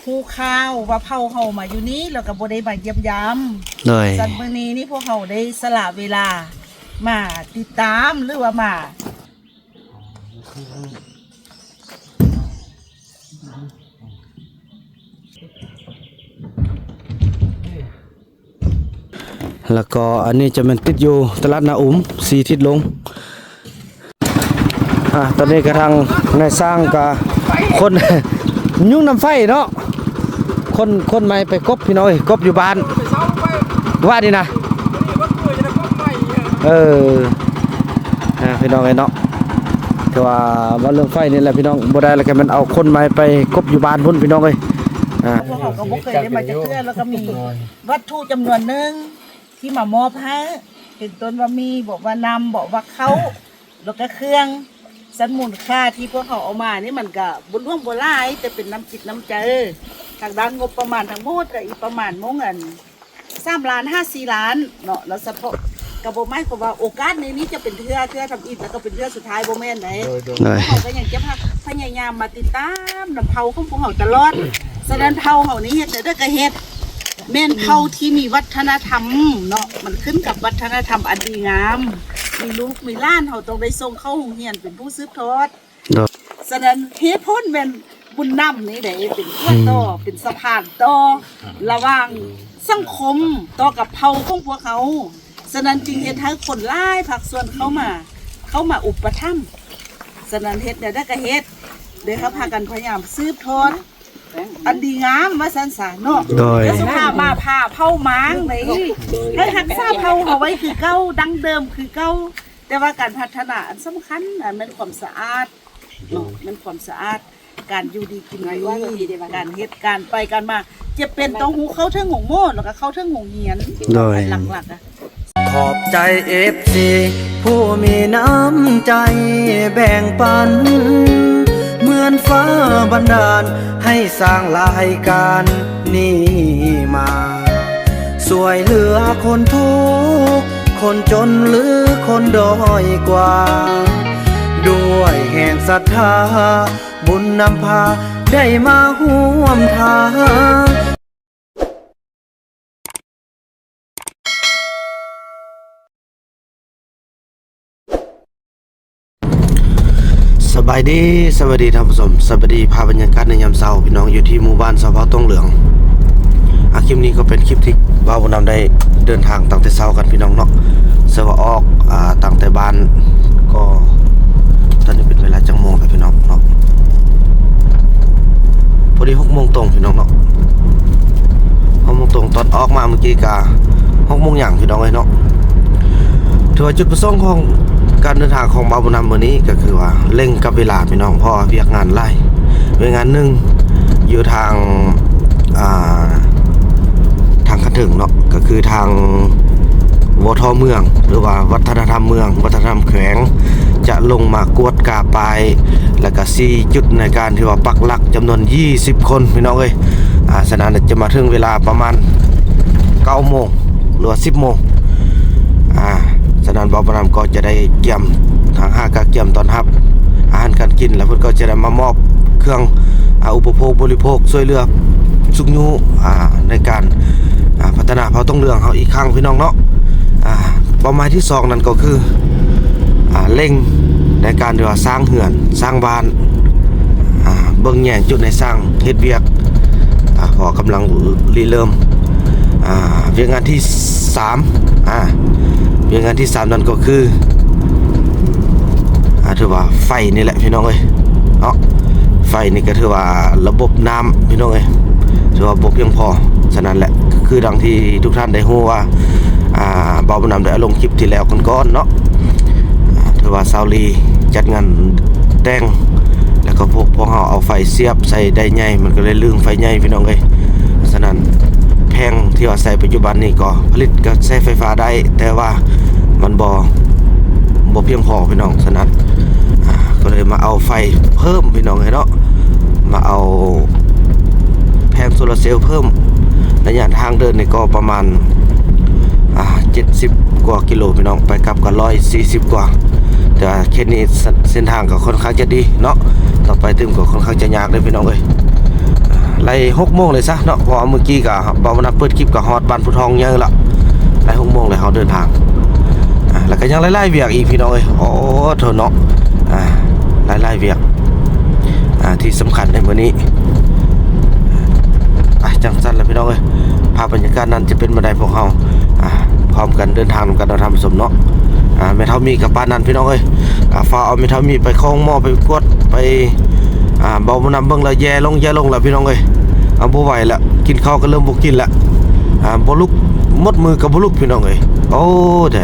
ຮູ້ຂ່າວວ່າເຜົ່າເຮົາມາຢູ່ນີ້ ແລ້ວກໍບໍ່ໄດ້ມາຢ້ຽມຢາມ. ໂດຍ ສັນມື້ນີ້ນີ້ພວກເຮົາໄດ້ສະຫຼະເວລາມາຕິດຕາມ ຫຼືວ່າມາ ແລ້ວກໍອັນນີ້ຈະແມ່ນຕິດຢູ່ຕະຫຼາດນາອຸມ ສີ່ທິດລົງ. ອ່າ ຕອນນີ້ກະທາງນາຍຊ່າງກະຂົນ ຍຸງນຳໄຟເນາະ ຂົນ ຂົນໄມ້ໄປກົບ ພີ່ນ້ອງເອີຍ ກົບຢູ່ບ້ານ ວ່ານີ້ນະ ເອີ ອ່າ ພີ່ນ້ອງເອີຍເນາະ ແຕ່ວ່າເວົ້າເລື່ອງໄຟນີ້ແຫຼະ ພີ່ນ້ອງ ບໍ່ໄດ້ແລ້ວກະແມ່ນເອົາຂົນໄມ້ໄປກົບຢູ່ບ້ານພຸ້ນ ພີ່ນ້ອງເອີຍ ອ່າ ພວກເຮົາກໍບໍ່ເຄີຍໄດ້ມາຈັກເທື່ອ ແລ້ວກໍມີວັດຖຸຈຳນວນໜຶ່ງ ທີ່ມາມອບໃຫ້ ເປັນຕົ້ນວ່າໝີ່ ບອກວ່ານ້ຳ ບອກວ່າເຂົ້າ ແລ້ວກະເຄື່ອງ. ສັນມູນຄ່າທີ່ພວກເຮົາເອົາມານີ້ ມັນກະບໍ່ຫຼວງບໍ່ຫຼາຍ ແຕ່ເປັນນ້ຳຈິດນ້ຳໃຈ ທາງດ້ານງົບປະມານທັງໝົດກະອີກປະມານມົງອັນ ສາມລ້ານຫາສີ່ລ້ານເນາະ ແລ້ວສະເພາະ ກະບໍ່ໝາຍຄວາມວ່າໂອກາດນີ້ ນີ້ຈະເປັນເທື່ອ ເທື່ອທຳອິດ ແລ້ວກໍເປັນເທື່ອສຸດທ້າຍ ບໍ່ແມ່ນໃດ. ໂດຍ ໂດຍ ພວກເຮົາກໍຍັງຈະພະ ພະຍາຍາມມາຕິດຕາມນຳເຜົ່າຂອງພວກເຮົາຕະຫຼອດ. ສະນັ້ນເຜົ່າເຮົານີ້ເຮັດແນວໃດກໍເຮັດ ແມ່ນເຜົ່າທີ່ມີວັດທະນະທຳເນາະ ມັນຂຶ້ນກັບວັດທະນະທຳອັນດີງາມ ມີລູກມີຫຼານ ເຮົາຕ້ອງໄດ້ສົ່ງເຂົ້າໂຮງຮຽນເປັນຜູ້ສືບທອດ. ໂດຍ ສະນັ້ນເຫດຜົນແມ່ນບຸນນຳນີ້ເດ້ ເປັນເຂົ້າຕໍ່ ອືມ ເປັນສະພານຕໍ່ລະຫວ່າງສັງຄົມຕໍ່ກັບເຜົ່າຂອງພວກເຮົາ. ສະນັ້ນຈຶ່ງເຮັດໃຫ້ຄົນຫຼາຍພາກສ່ວນເຂົ້າມາ ເຂົ້າມາອຸປະຖຳ. ສະນັ້ນເຮັດແນວໃດກໍເຮັດ ໂດຍເຮົາພາກັນພະຍາຍາມສືບທອດ ອັນດີງາມວ່າຊັ້ນສາເນາະ. ໂດຍ ແລ້ວສຸພາມາພາເຜົ່າມາງໃດ ໃຫ້ຮັກສາເຜົ່າເຮົາໄວ້ຄືເກົ່າ ດັ້ງເດີມຄືເກົ່າ. ແຕ່ວ່າການພັດທະນາອັນສຳຄັນ ອັນແມ່ນຄວາມສະອາດເນາະ ແມ່ນຄວາມສະອາດ ການຢູ່ດີກິນດີ ການເຮັດການໄປການມາ ຈະເປັນຕ້ອງຮູ້ເຂົ້າເຖິງໂຮງໝໍ ແລ້ວກໍເຂົ້າເຖິງໂຮງຮຽນ. ໂດຍ ຫຼັກໆ ອະ ຂອບໃຈເອັຟຊີຜູ້ມີນ້ຳໃຈແບ່ງປັນ ເໝືອນຟ້າບັນດານໃຫ້ສ້າງລາຍການນີ້ມາ ຊ່ວຍເຫຼືອຄົນທຸກຄົນຈົນ ຫຼື ຄົນດ້ອຍກວ່າ ດ້ວຍແຮງສັດທາ ບຸນນຳພາໄດ້ມາຮ່ວມທາງ. ສະບາຍດີ ສະບາຍດີທ່ານຜູ້ຊົມ ສະບາຍດີ ພາບບັນຍາກາດໃນຍາມເຊົ້າ ພີ່ນ້ອງຢູ່ທີ່ໝູ່ບ້ານຊາວເຜົ່າຕົງເຫຼືອງ. ອ່າ ຄລິບນີ້ກໍເປັນຄລິບທີ່ບ່າວບຸນນຳໄດ້ເດີນທາງຕັ້ງແຕ່ເຊົ້າກັນ ພີ່ນ້ອງເນາະ ເຊິ່ງວ່າອອກ ອ່າ ຕັ້ງແຕ່ບ້ານ ກໍຕອນນີ້ເປັນເວລາຈັກໂມງແລ້ວ ພີ່ນ້ອງເນາະ? ພໍດີຫົກໂມງຕົງ ພີ່ນ້ອງເນາະ ຫົກໂມງຕົງ. ຕອນອອກມາມື້ກີ້ກະຫົກໂມງຫຍັງ ພີ່ນ້ອງເອີຍເນາະ. ຖືວ່າຈຸດປະສົງຂອງການເດີນທາງຂອງບ່າວບຸນນຳມື້ນີ້ ກໍຄືວ່າເລັ່ງກັບເວລາ ພີ່ນ້ອງ ເພາະວ່າວຽກງານຫຼາຍ. ວຽກງານໜຶ່ງຢູ່ທາງ ອ່າ ທາງຂັ້ນເທິງເນາະ ກໍຄືທາງ ວທ ເມືອງ ຫຼືວ່າວັດທະນະທຳເມືອງ ວັດທະນະທຳແຂວງ ຈະລົງມາກວດກາປ້າຍ ແລ້ວກະຊີ້ຈຸດໃນການທີ່ວ່າປັກຫຼັກ ຈຳນວນຊາວຄົນ ພີ່ນ້ອງເອີຍ. ອ່າ ສະນັ້ນຈະມາເຖິງເວລາປະມານເກົ້າໂມງ ຫຼືວ່າສິບໂມງ. ອ່າ ສະນັ້ນບ່າວບຸນນຳກໍຈະໄດ້ກຽມ ທາງຫ້າກະກຽມຕ້ອນຮັບອາຫານການກິນ ແລ້ວເພິ່ນກໍຈະໄດ້ມາມອບເຄື່ອງ ອ່າ ອຸປະໂພກບໍລິໂພກ ຊ່ວຍເຫຼືອຊຸກຍູ້ ອ່າ ໃນການ ອ່າ ພັດທະນາເຜົ່າຕົງເຫຼືອງເຮົາອີກຄັ້ງ ພີ່ນ້ອງເນາະ. ອ່າ ເປົ້າໝາຍທີສອງນັ້ນກໍຄື ອ່າ ເລັ່ງໃນການທີ່ວ່າສ້າງເຮືອນສ້າງບ້ານ ອ່າ ເບິ່ງແຍງຈຸດໃຫ້ສ້າງເຮັດວຽກ ອ່າ ເພາະກຳລັງລິເລີ່ມ ອ່າ ວຽກງານທີສາມ ອ່າ ວຽກງານທີສາມນັ້ນກໍຄື ອ່າ ຖືວ່າໄຟນີ້ແຫຼະ ພີ່ນ້ອງເອີຍເນາະ. ໄຟນີ້ກໍຖືວ່າລະບົບນ້ຳ ພີ່ນ້ອງເອີຍ ຖືວ່າບໍ່ພຽງພໍ. ສະນັ້ນແຫຼະ ຄືດັ່ງທີ່ທຸກທ່ານໄດ້ຮູ້ວ່າ ອ່າ ບ່າວບຸນນຳໄດ້ເອົາລົງຄລິບທີ່ແລ້ວກ່ອນໆເນາະ ອ່າ ຖືວ່າສາວລີຈັດງານແຕ່ງ ແລ້ວກໍພວກ ພວກເຮົາເອົາໄຟສຽບໃສ່ໄດໃຫຍ່ ມັນກໍເລີຍລຶ້ງໄຟໃຫຍ່ ພີ່ນ້ອງເອີຍ. ສະນັ້ນແຜງທີ່ວ່າໃຊ້ປັດຈຸບັນນີ້ກໍຜະລິດກະແສໄຟຟ້າໄດ້ ແຕ່ວ່າມັນບໍ່ ບໍ່ພຽງພໍ ພີ່ນ້ອງ. ສະນັ້ນ ອ່າ ກໍເລີຍມາເອົາໄຟເພີ່ມ ພີ່ນ້ອງເອີຍເນາະ ມາເອົາແຜງໂຊລາເຊວເພີ່ມ. ໄລຍະທາງເດີນນີ້ກໍປະມານ ອ່າ ເຈັດສິບກວ່າກິໂລ ພີ່ນ້ອງ ໄປກັບກໍຮ້ອຍສີ່ສິບກວ່າ. ແຕ່ວ່າເຂດນີ້ ເສັ້ນ ເສັ້ນທາງກໍຄ່ອນຂ້າງຈະດີເນາະ ຕໍ່ໄປຕື່ມກໍຄ່ອນຂ້າງຈະຍາກເດ້ ພີ່ນ້ອງເອີຍ. ອ່າ ໄລ່ຫົກໂມງເລີຍຊະເນາະ ເພາະວ່າມື້ກີ້ກໍເວົ້ານຳເປີດຄລິບກໍຮອດບ້ານພູທອງໃຫຍ່ລະ ໄລ່ຫົກໂມງເລີຍເຮົາເດີນທາງ ອ່າ ແລ້ວກໍຍັງຫຼາຍໆວຽກອີກພີ່ນ້ອງເອີຍ ໂອ້ໂທ້ເນາະ ອ່າ ຫຼາຍໆວຽກ ອ່າ ທີ່ສຳຄັນໃນມື້ນີ້ ອ່າ ໄປ ຈັ່ງຊັ້ນລະພີ່ນ້ອງເອີຍ ພາບບັນຍາກາດນັ້ນຈະເປັນແນວໃດ ພວກເຮົາ ອ່າ ພ້ອມກັນເດີນທາງນຳກັນເນາະທ່ານຜູ້ຊົມເນາະ ອ່າ ແມ່ເຖົ້າມີກໍປານນັ້ນພີ່ນ້ອງເອີຍ ອ່າ ຟ້າວເອົາແມ່ເຖົ້າມີໄປຄອງໝໍໄປກວດໄປ ອ່າ ເບົານຳເບິ່ງແລ້ວແຍ່ລົງແຍ່ລົງແລ້ວພີ່ນ້ອງເອີຍ ອ່າ ບໍ່ໄຫວແລ້ວ ກິນເຂົ້າກໍເລີ່ມບໍ່ກິນແລ້ວ ອ່າ ບໍ່ລຸກ ໝົດມື້ກໍບໍ່ລຸກພີ່ນ້ອງເອີຍ ໂອ້ ແຕ່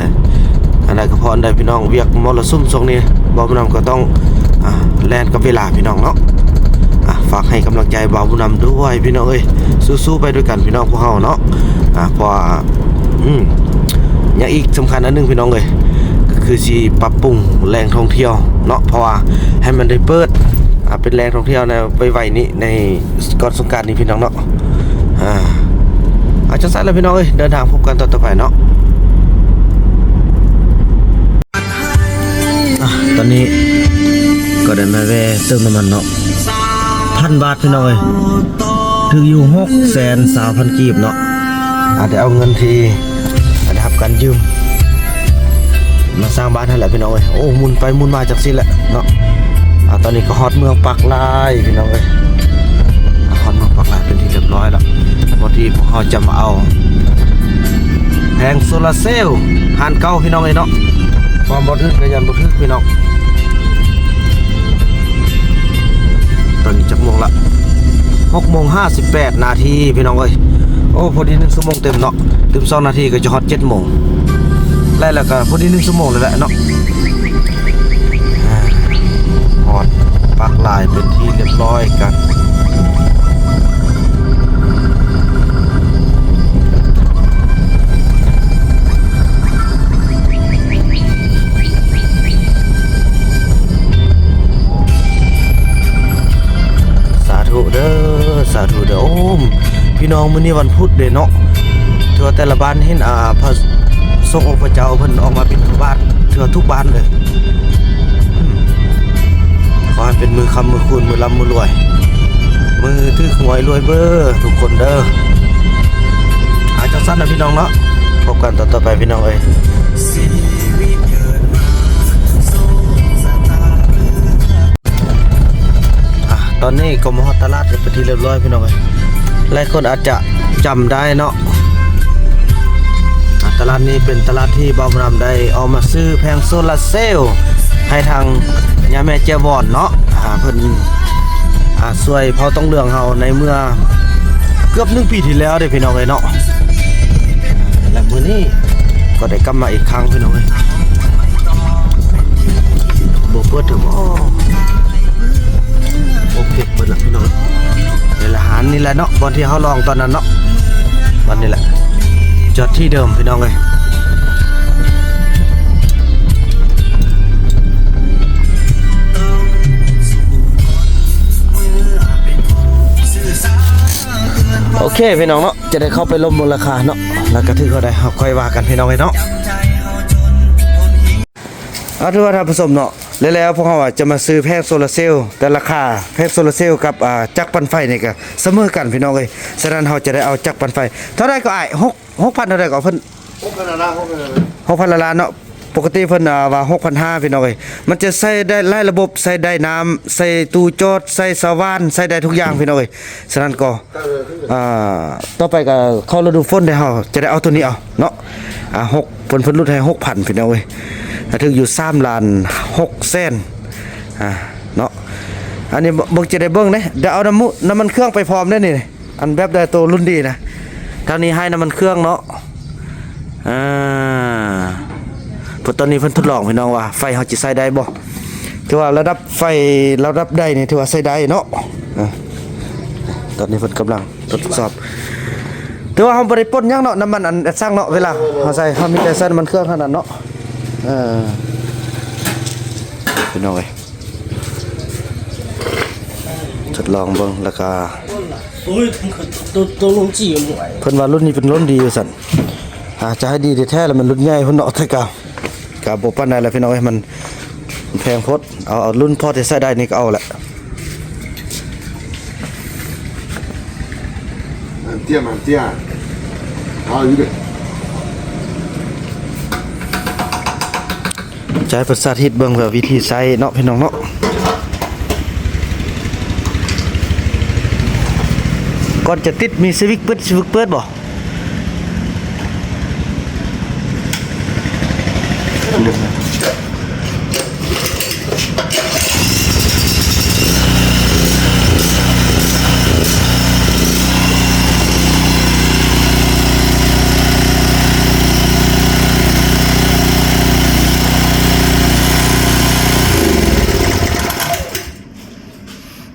ອັນໃດກໍພໍອັນໃດພີ່ນ້ອງ ວຽກມໍລະສຸມຊ່ວງນີ້ ເບົານຳກໍຕ້ອງ ອ່າ ແລ່ນກັບເວລາພີ່ນ້ອງເນາະ ອ່າ ຝາກໃຫ້ກຳລັງໃຈເບົານຳດ້ວຍພີ່ນ້ອງເອີຍ ສູ້ໆໄປດ້ວຍກັນພີ່ນ້ອງພວກເຮົາເນາະ ອ່າ ເພາະວ່າ ອືມ ຍັງອີກສຳຄັນອັນໜຶ່ງພີ່ນ້ອງເອີຍ ກໍຄືຊິປັບປຸງແຫຼ່ງທ່ອງທ່ຽວເນາະ ເພາະວ່າໃຫ້ມັນໄດ້ເປີດ ອ່າ ເປັນແຫຼ່ງທ່ອງທ່ຽວໃນໄວໆນີ້ ໃນກ່ອນສົງການນີ້ພີ່ນ້ອງເນາະ ອ່າ ເອົາ ຈັ່ງຊັ້ນລະພີ່ນ້ອງເອີຍ ເດີນທາງພົບກັນຕອນຕໍ່ໄປເນາະ ອ່າ ຕອນນີ້ກໍໄດ້ມາແວ່ເຕີມນ້ຳມັນເນາະ ພັນບາດພີ່ນ້ອງເອີຍ ຖືກຢູ່ຫົກແສນຊາວພັນກີບເນາະ ອ່າ ໄດ້ເອົາເງິນທີ່ ໄດ້ຮັບການຢືມມາສ້າງບ້ານຫັ້ນແຫຼະພີ່ນ້ອງເອີຍ ໂອ້ ໝູນໄປໝູນມາຈັ່ງຊີ້ແຫຼະເນາະ ອ່າ ຕອນນີ້ກໍຮອດເມືອງປາກລາຍພີ່ນ້ອງເອີຍ ອ່າ ຮອດເມືອງປາກລາຍເປັນທີ່ຮຽບຮ້ອຍແລ້ວ ບ່ອນທີ່ພວກເຮົາຈະມາເອົາແຜງໂຊລາເຊວ ຮ້ານເກົ່າພີ່ນ້ອງເອີຍເນາະ ຄວາມບໍ່ຖືກກໍຢ້ານບໍ່ຖືກພີ່ນ້ອງ ຕອນນີ້ຈັກໂມງລະ ຫົກໂມງຫ້າສິບແປດນາທີພີ່ນ້ອງເອີຍ ໂອ້ ພໍດີໜຶ່ງຊົ່ວໂມງເຕັມເນາະ ຕື່ມສອງນາທີກໍຈະຮອດເຈັດໂມງ ແລ້ວ ແລ້ວກໍພໍດີໜຶ່ງຊົ່ວໂມງເລີຍແຫຼະເນາະ ອ່າ ຮອດປາກລາຍເປັນທີ່ຮຽບຮ້ອຍກັນ ສາທຸເດີ ສາທຸເດີ ໂອ້ ພີ່ນ້ອງ ມື້ນີ້ວັນພຸດເດ້ເນາະ ຖືວ່າແຕ່ລະບ້ານເຫັນ ອ່າ ພະສົງອົງພະເຈົ້າເພິ່ນອອກມາບິນທະບາດ ຖືວ່າທຸກບ້ານເລີຍ ອືມ ຂໍໃຫ້ເປັນມື້ຄ້ຳມື້ຄູນ ມື້ລ່ຳມື້ລວຍ ມື້ຖືກຫວຍລວຍເບີທຸກຄົນເດີ ອ່າ ຈັ່ງຊັ້ນນະພີ່ນ້ອງເນາະ ພົບກັນຕອນຕໍ່ໄປພີ່ນ້ອງເອີຍ. ອ່າ ຕອນນີ້ກໍມາຮອດຕະຫຼາດເປັນທີ່ຮຽບຮ້ອຍພີ່ນ້ອງເອີຍ ຫຼາຍຄົນອາດຈະຈຳໄດ້ເນາະ ອ່າ ຕະຫຼາດນີ້ເປັນຕະຫຼາດທີ່ເບົານຳໄດ້ເອົາມາຊື້ແຜງໂຊລາເຊວໃຫ້ທາງຍາແມ່ແຈ່ວບອນເນາະ ອ່າ ເພິ່ນ ອ່າ ຊ່ວຍເຜົ່າຕົງເຫຼືອງເຮົາໃນເມື່ອເກືອບໜຶ່ງປີທີ່ແລ້ວເດ້ພີ່ນ້ອງເອີຍເນາະ ແລະ ມື້ນີ້ກໍໄດ້ກັບມາອີກຄັ້ງພີ່ນ້ອງເອີຍ ບໍ່ເປີດເທື່ອບໍ່ ໂອເຄ ເປີດລະພີ່ນ້ອງ ນີ້ລະຮ້ານນີ້ແຫຼະເນາະ ບ່ອນທີ່ເຮົາລອງຕອນນັ້ນເນາະ ບ່ອນນີ້ແຫຼະ ຈອດທີ່ເດີມພີ່ນ້ອງເອີຍ ໂອເຄພີ່ນ້ອງເນາະ ຈະໄດ້ເຂົ້າໄປລົມເບິ່ງລາຄາເນາະ ແລ້ວກະຖືກເທົ່າໃດເຮົາຄ່ອຍວ່າກັນພີ່ນ້ອງເອີຍເນາະ. ເອົາ ຖືວ່າທ່ານຜູ້ຊົມເນາະ ແລ້ວ ແລ້ວພວກເຮົາອາດຈະມາຊື້ແຜງໂຊລາເຊວ ແຕ່ລາຄາແຜງໂຊລາເຊວກັບ ອ່າ ຈັກປັ່ນໄຟນີ້ກະສະເໝີກັນພີ່ນ້ອງເອີຍ ສະນັ້ນເຮົາຈະໄດ້ເອົາຈັກປັ່ນໄฟ ເທົ່າໃດກໍອ້າຍ ຫົກ ຫົກພັນເທົ່າໃດກໍເພິ່ນ ຫົກພັນລະລານ ຫົກພັນລະລານເນາະ ປົກກະຕິເພິ່ນ ອ່າ ວ່າຫົກພັນຫ້າພີ່ນ້ອງເອີຍ ມັນຈະໃຊ້ໄດ້ຫຼາຍລະບົບ ໃຊ້ໄດ້ນ້ຳ ໃສ່ຕູ້ຈອດ ໃສ່ສະຫວ່ານ ໃຊ້ໄດ້ທຸກຢ່າງພີ່ນ້ອງເອີຍ ສະນັ້ນກໍ ອ່າ ຕໍ່ໄປກໍເຂົ້າລະດູຝົນເດ້ ເຮົາຈະໄດ້ເອົາໂຕນີ້ເອົາເນາະ ອ່າ ຫົກ ເພິ່ນ ເພິ່ນຫຼຸດໃຫ້ຫົກພັນພີ່ນ້ອງເອີຍ ຖືກຢູ່ສາມລ້ານຫົກແສນ ອ່າ ເນາະ ອັນນີ້ເບິ່ງ ຈະໄດ້ເບິ່ງເດ້ ດຽວເອົານ້ຳ ນ້ຳມັນເຄື່ອງໄປພ້ອມເດ້ນີ້ ອັນແບບໃດໂຕລຸ້ນດີນະ ທາງນີ້ໃຫ້ນ້ຳມັນເຄື່ອງເນາະ ອ່າ ເພິ່ນ ຕອນນີ້ເພິ່ນທົດລອງພີ່ນ້ອງວ່າໄຟເຮົາຈະໃຊ້ໄດ້ບໍ່ ຖືວ່າລະດັບໄຟລະດັບໃດນີ້ຖືວ່າໃຊ້ໄດ້ເນາະ ອ່າ ຕອນນີ້ເພິ່ນກຳລັງ ທົດສອບ ຖືວ່າເຮົາບໍ່ໄດ້ປົນຫຍັງເນາະ ນ້ຳມັນອັນສັງເນາະ ເວລາເຮົາໃສ່ ເຮົາມີແຕ່ໃສ່ນ້ຳມັນເຄື່ອງເທົ່ານັ້ນເນາະ ເອີ ພີ່ນ້ອງເອີຍ ທົດລອງເບິ່ງ ແລ້ວກະ ໂອ້ຍ ໂຕ ໂຕລົງຈີ່ໝວຍ ເພິ່ນວ່າລຸ້ນນີ້ເປັນລຸ້ນດີວ່າຊັ້ນ ອ່າ ຈະໃຫ້ດີແທ້ໆ ແລ້ວມັນລຸ້ນໃຫຍ່ພຸ້ນເນາະ ແຕ່ກະ ກະບໍ່ປານໃດລະພີ່ນ້ອງເອີຍ ມັນ ມັນແພງໂພດ ເອົາ ເອົາລຸ້ນພໍທີ່ໃຊ້ໄດ້ນີ້ກໍເອົາລະ. ເຕ້ຍ ມັນເຕ້ຍ ເອົາຢູ່ເດ້. ໃຈປະສາທິດເບິ່ງວ່າວິທີໃຊ້ເນາະ ພີ່ນ້ອງເນາະ. ກ່ອນຈະຕິດມີສະວິດ ເປີດ ສະວິດເປີດບໍ່? ໂ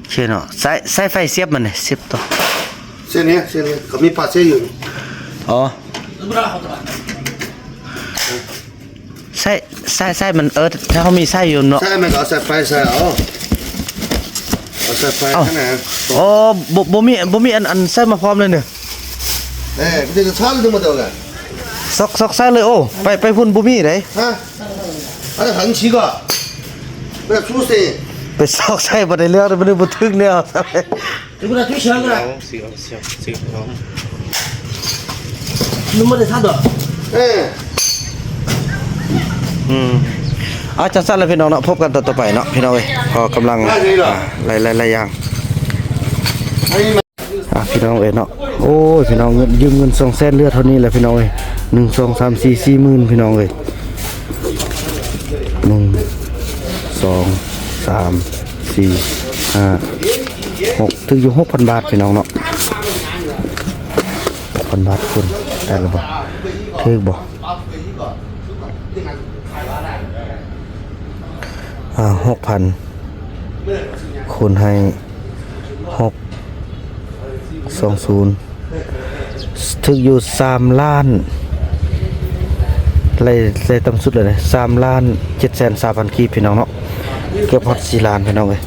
ອເຄເນາະ ສາຍ ສາຍໄຟສຽບມັນນີ້ ສຽບຕໍ່ ເສັ້ນນີ້ ເສັ້ນນີ້ ເຂົາມີປາເຊຢູ່. ອໍ ສາຍ ສາຍ ສາຍມັນ ເອີ ຖ້າເຮົາມີສາຍຢູ່ເນາະ ສາຍມັນກໍເອົາສາຍໄຟໃສ່ເອົາ ເອົາສາຍໄຟ ເອົ້າ ຫັ້ນນະ. ອໍ ບໍ່ ບໍ່ມີ ບໍ່ມີອັນ ອັນໃສ່ມາພ້ອມເລີຍນີ້. ເອີ ມັນຈະຊອກເລີຍ ໂອ້ ໄປ ໄປພຸ້ນບໍ່ມີເດ້. ຮະ ອັນນັ້ນຂັນຊີກວ່າ ແບບຊູເຊ ໄປຊອກໃສ່ບໍ່ໄດ້ເລື່ອງ ມັນບໍ່ຖືກແນວ. ເອີ ອືມ ເອົາ ຈັ່ງຊັ້ນລະພີ່ນ້ອງເນາະ ພົບກັນຕອນຕໍ່ໄປເນາະ ພີ່ນ້ອງເອີຍ ເພາະກຳລັງ ອ່າ ຫຼາຍໆຢ່າງ. ອ່າ ພີ່ນ້ອງເອີຍເນາະ ໂອ້ຍ ພີ່ນ້ອງ ຢືມເງິນສອງແສນ ເຫຼືອເທົ່ານີ້ແຫຼະ ພີ່ນ້ອງເອີຍ ໜຶ່ງ ສອງ ສາມ ສີ່ ສີ່ໝື່ນ ພີ່ນ້ອງເອີຍ ໜຶ່ງ ສອງ ສາມ ສີ່ ຫ້າ ຫົກ ຖືກຢູ່ຫົກພັນບາດ ພີ່ນ້ອງເນາະ ຫົກພັນບາດຄູນໄດ້ແລ້ວບໍ່ ຖືກບໍ່? ອ່າ ຫົກພັນ ຄູນໃຫ້ ຫົກ ສອງ ສູນ ຖືກຢູ່ສາມລ້ານ ໄລ່ ໄລ່ຕ່ຳສຸດເລີຍນະ ສາມລ້ານເຈັດແສນຊາວພັນກີບ ພີ່ນ້ອງເນາະ ເກືອບຮອດສີ່ລ້ານ ພີ່ນ້ອງເອີຍ.